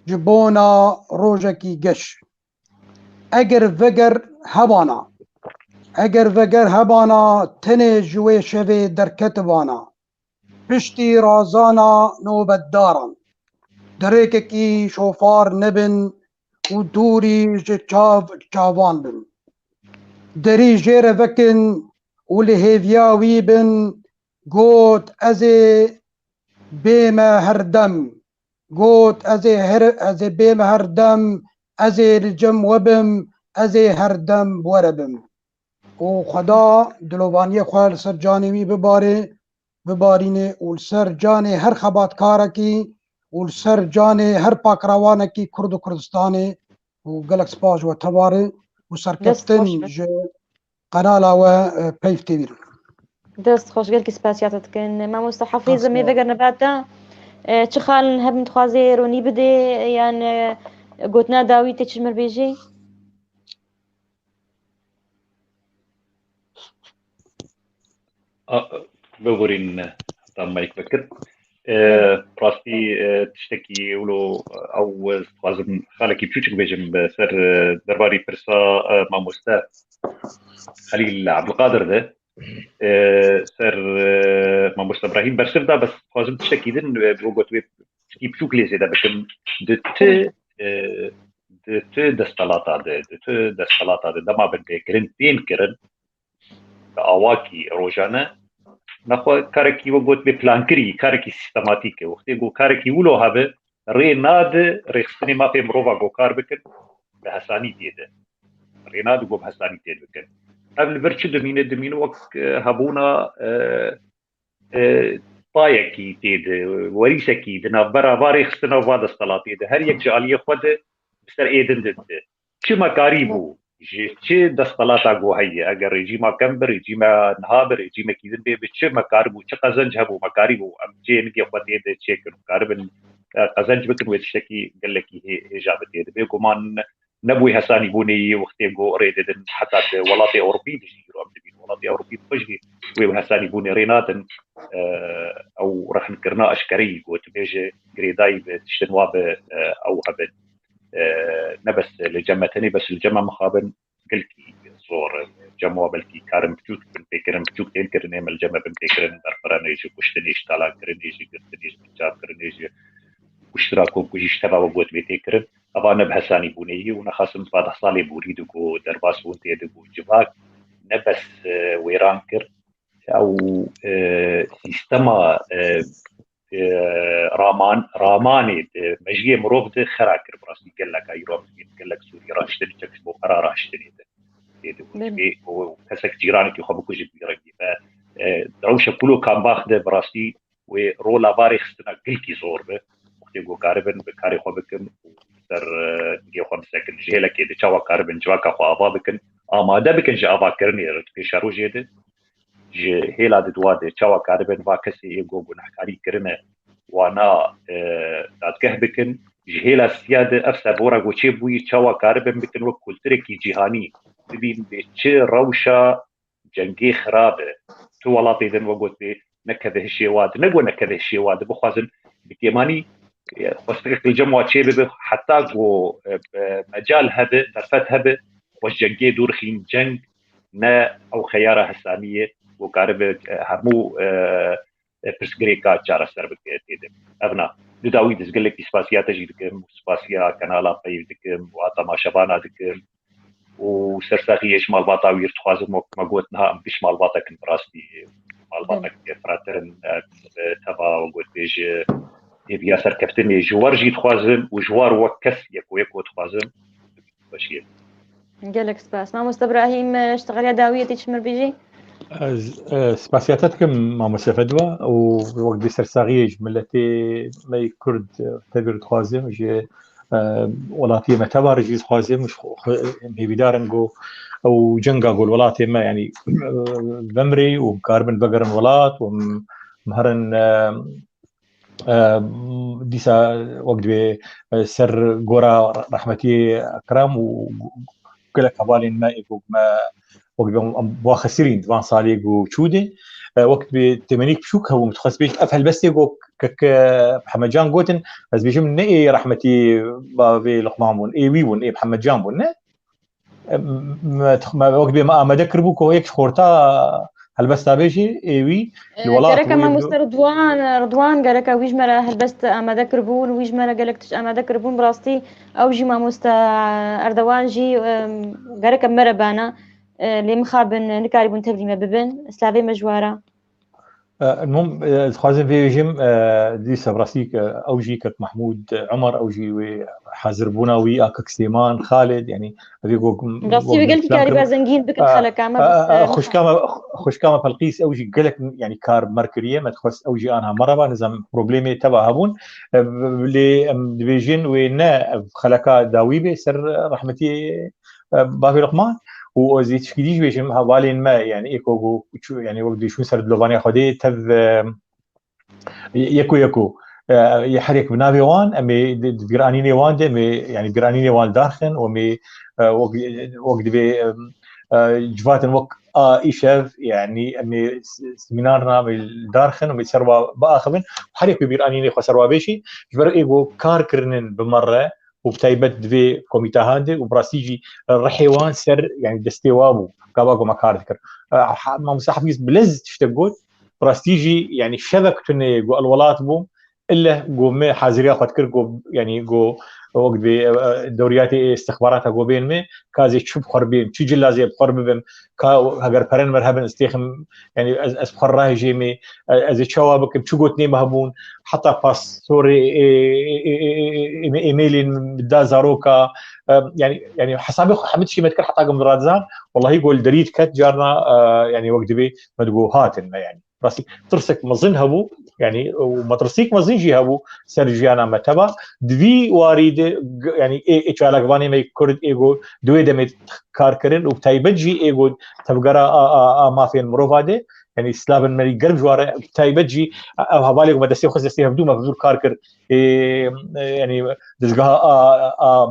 Ji bona rojekî geş. Eger veger hebana, eger veger hebana tenê ji wê şevê derketibana. Piştî razana nobetdaran. Di rêkekî şofar nebin û dûrî ji çav çavan bin. Derî jê re vekin û li hêviya wî bin, got, ez ê bême herdem. Got, ez ê her, ez ê bême herdem, ez ê li cem we bim, ez ê herdem bi we re bim. Û Xweda dilovaniyê xwe li ser canê wî bibare, bibarîne û li ser canê her xebatkarekî û li ser canê her pakrawanekî Kurd û Kurdistanê û gelek spas ji we tevare û serkeftin ji qenala we, e, Peyv T V re. Dest xweş, gelkî spasiya te dikin. Mamoste Hafiz, em ê vegerine bata, e, çi xalin hebin dixwaze ronî bide, yan, e, gotina dawî tê çi mir bêjî? A, biborîn, heta mayk vekir. E, rastî, e, tiştekî wilo, e, ew, e, dixwazim xalekî piçûçik bêjim bi ser, e, derbarî pirsa, e, mamoste Xelîl Ebdulqadir de, e, ser, e, mamoste Ibrahîm bersiv da, bes dixwazim tiştekî din, e, bo got wê tiştekî piçûk lê zêde bikim. Di ti, e, di ti destelata de, di ti destelata de dema binpêkirin tên kirin, bi awakî rojane, nexwe karekî we got bê plankirî, karekî sîstematîk e. Wextê ku karekî wilo hebe, rê nade rêxistinê mafê mirova ku kar bikin, bi hesanî tê de. Rê nade ku bi hesanî tê bikin. Ev li vir çi dimîne? Dimîne wek, e, hebûna, e, e, payekî tê de, werîsekî di navbera va rêxistina va desthilatê de. Her yek ji aliyê xwe de bi ser ê din didide. Çi me karîbû, ji çi desthilata ku heye, eger rejîma kem bi, rejîma niha bi, rejîmekî din bê, bi çi me karibû, çi qezenc hebû, me karîbû, em cihê nigê xwe tê de çêkin û karibin, e, qezenc bikin, wê tiştekî gelekî hê-, hêja bi tê de. Bêguman nebûyî hesanîbûnê yê wextê ku rê didin heta di welatê Ewropî de jî îro em dibînin. Welatê Ewropî bi xwe jî wê hesanîbûnê rê nadin, e, ew rexnkirina eşkereyî ku tu bêje girêdayî bi tiştin wa bi, e, ew hebin. E, ne bes li cem me tenê, bes li cem me mixabin gelkî zor e. Cem wa belkî karin piçûk bin pêkirin, piçûk tên kirin, ê me li cem me bin pêkirin, berxweranê ji kuştinê, ji talankirinê, ji girtinê, ji binçavkirinê, ji kuştina komkujî, ji teva we got bê tê kirin. Eva ne bi hesanî bûnê yî û nexasim va deh salê borî digo, derbas bûn tê digo. Civak ne bes, e, wêran kir, ew, e, sîstema, e, e, raman, ramanê di mejiyê mirov de xera kir. Bi rastî gelek Îro, gelek Sûrî raştin çek ji bo xera raştinê de. Tê de got, wê, û kesek cîranekî xwe bikuje bi vî rengî. Ve, e, rewşa Kulo Kambax de bi rastî wê rola va rêxistina gilkî zor be. Wextê ku karibin bi karê xwe bikin û ser, e, dingê xwe bisekin. Ji hêlekê de çawa karibin civaka xwe ava bikin, amade bikin ji avakirinê re di pêşerojê de. Ji hêla di dua de çawa karibin va kesê ê ku gunehkarî kirine wana, e, dadgeh bikin. Ji hêla siya de ev servora ku çêbûyî çawa karibin bikin wek kulturekî cîhanî bibîn bê çi rewşa cengê xirab e. Tu welatê din we got bê nekeve hişê wa de, ne got nekeve hişê wa de, bixwazin bi kêmanî, e, xwestikek li cem wa çê bibe, heta ku, e, e, mecal hebe, derfet hebe, xwe ji cengê dûr xîn. Ceng ne ew xeyara hesanî ye ku karibe, e, hemû, e, e, pirsgirêka çareser bike tê de. Ev na. Di dawî de ez gelekî spasiya te jî dikim, spasiya kanala Peyv dikim, wa temaşevana dikim. Û sersaxiyê ji malbata wî dixwazim, wek me got niha em giş malbatek in bi rastî. Malbatek frater in, e, teva got bê ji hêviya serkeftinê ji wer jî dixwazim û ji war wek kes yeko yeko dixwazim. Xweşiyê. Gelek spas. Mamoste Ibrahîm, e, ji te xeriya dawiyê tê çi mir bêjî? Ez, e, spasiya te dikim, mamoste Fedwa, û wek dê sersaxiyê ji miletê me yê Kurd, e, tevî dixwazim, ji, e, welatiyê me teva re jî dixwazim, ji xwe, xwe, hêvîdar in ku ew cenga ku li welatê me, yanî, e, vemrê û bikaribin vegerin welat û em, em herin, e, e, dîsa wek divê, e, ser gora rehmetiyê Ekrem û gelek hevalên me ê ku me wek divê em, em bi wan xesirîn di van salê ku çû de. E, wek divê temenîk biçûk hebû, min dixwest bêjim, ev helbestê ku kek, e, Mihemed Can gotin, ez bêjim ne ê rehmetî bavê Luqman bûn, ê wî bûn, ê Mihemed Can bûn, ne? Em, me, me, wek bê me amade kiribû ku yek ji xorta helbesta bê jî ê wî li welat gereka bû, mamoste Ridwan, Ridwan gereka wî ji me re helbest amade kiribû, wî ji me re gelek tişt amade kiribûn. Bi rastî ew jî mamoste Erdewan jî, em, gereka me re bana, e, lê mixabin nikarîbûn tevlî me bibin. Slavê me ji we re. E, Mum, e, ez dixwazim vê bêjim, e, dîsa bi rastî, e, ew jî kek Mehmûd, e, Umar, ew jî wê hazirbûna wî a kek Sêman, Xalid, yanî, evê ku, Rastî wê gelkî karîba zengîn bikin xeleka me, bes, e, xwişka me, xwişka me Pelqîs, ew jî gelek, yanî, kar mer kiriye, me dixwest ew jî anha merhaba, nizam problemê teva hebûn. E, lê em dibêjin wê ne ev xeleka dawî bê ser rehmetî, e, bavê Luqman. Û ez ê tişkî dî jî bêjim, hevalên me, yanî, ê ku, ku çû, yanî, wek dî çûn ser dilovaniya Xwedê, tev, e, yeko yeko, e, yê her yek bi navê wan, em ê di, di bîranînê wan de, em ê, yanî, bîranînê wan li dar xin û em ê, e, wek, wek divê, e, e, civatin wek a îşev, yanî, em ê s-, semînarna em ê li dar xin, em ê ser wa biaxivin. Her yek wê bîranînê xwe ser wa bêjî, ji ber ê ku kar kirinin bi me re, û bi taybet di vê komîtehan de û bi rastî jî rihê wan ser, yanî, destê wa bû, gava ku me kar dikir. E, ha-, Mamoste Hafîz bi lez tiştek got, bi rastî jî, yanî, şevek tune ku el welat bûm, illeh ku me haziriya xwe dikir ku, yanî, ku wek divê, e, e, dewriyatê istixbarata ku bên me, ka ez ê çi bi xwe bêm, çi cilazê bi xwe bibim, ka heger perên me hebin, ez têxim, yanî, ez, ez bi xwe rahêjê me, e, ez ê çawa bikim, çi gotinê me hebûn, heta pasporê, e, e, e, e, e, e, emailên min da zaroka, e, yanî, yanî hesabê xwe hemî tiştê me dikir, heta ku min radizan, wellahî ku li derî diket, carna, e, yanî wek divê me digot hatin me, yanî. Rastî tirsek mezin hebû, yanî, û metirsîk mezin jî hebû ser jiyana me teva. Di vî warî de, g-, yanî, ê, ê çalakvanê me Kurd, ê ku di wê demê kar kirin û bi taybet jî ê ku tevgera a, a, a mafên mirova de, yanî, slavên me germ ji wan re, bi taybet jî ev hevalê ku me destê xwe, destê hevdû me bi dûr kar kir, ê, e, yanî, dezgeha a, a,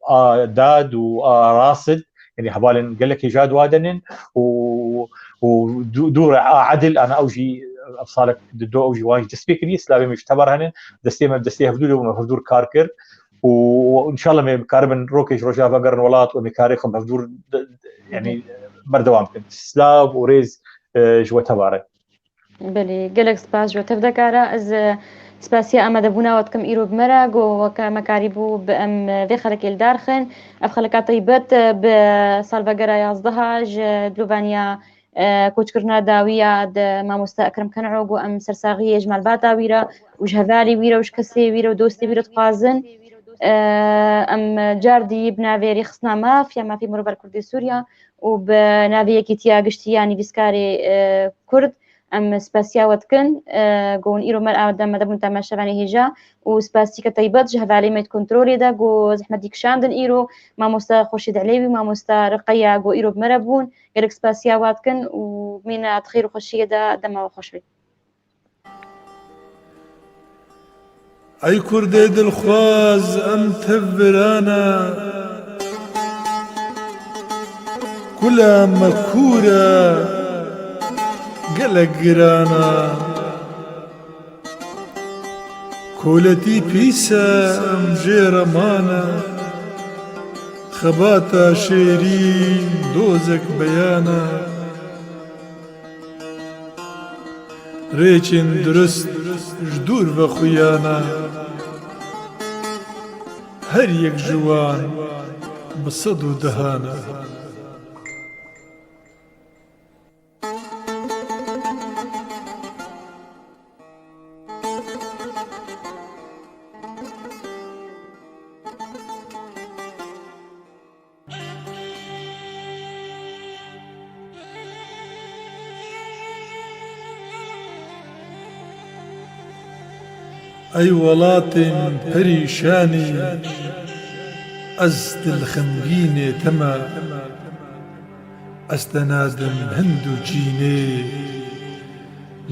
a dad û a rasid, yanî, hevalên gelek hêja di wa de nin û, û dû-, dû re a edil, ana ew jî ev salek di do ew jî wan jî dest pê kiriye, slavê me ji tebar henin, destê me, destê hevdû de bû me hevdûr kar kir û înşallah me karibin rokê ji roja vegerin welat û me karê xwe hevdûr de, yanî, berdewam bikin. Slav û rêz, e, ji we tevare. Belê, gelek spas ji we tevdekara. Ez, e, spasiya amadebûna we dikim îro bi me re, ku weke me karîbû bi em, e, vê xelekê li dar xin. Ev xeleka taybet, e, bi salvegera yazdeha ji dilovaniya, e, koçkirina dawiya di mamoste Ekrem Ken'o, ku em sersaxiyê ji malbata wî re û ji hevalê wî re û ji kesê wî re û dostê wî re dixwazin. E, em car dî bi navê Rêxistina Maf ya Mafê Mirov ber Kurdê Sûriya û bi navê Yekîtiya Giştî ya Nivîskarê, e, Kurd, em spasiya we dikin, e, ku hûn îro me re amadebûn temaşevanê hêja û spasîke taybet ji hevalê me yê kontrolê de ku zehmetî kişandin îro, mamoste Xurşîd Elewî, mamoste Riqeya ku îro bi me re bûn, gelek spasiya we dikin û mîna di xêr û xweşiyê de dema we xweş be. Ey Kurdê dilxwaz, em tev virana, kula me kûr e, gelek giran e. Koletî pîs e, em jê re mane, xebata şêrîn dozek beyan e. Rêçên durist ji dûr ve xuyana, her yek ji wan bi sed û dehan e. Ey welatên perîşanî, ez dilxemgînê te me. Ez te nadim hind û çînê,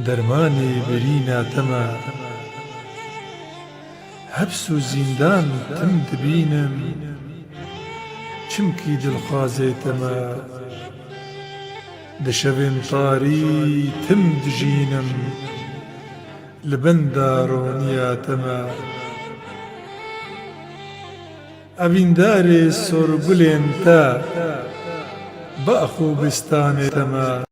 dermanê birîna te me. Heps û zîndan tim dibînim, çimkî dilxwazê te me. Di şevên tarî tim dijînim, li benda roniya te me. Evîndarê sorgulên te, bax û bistanê te me.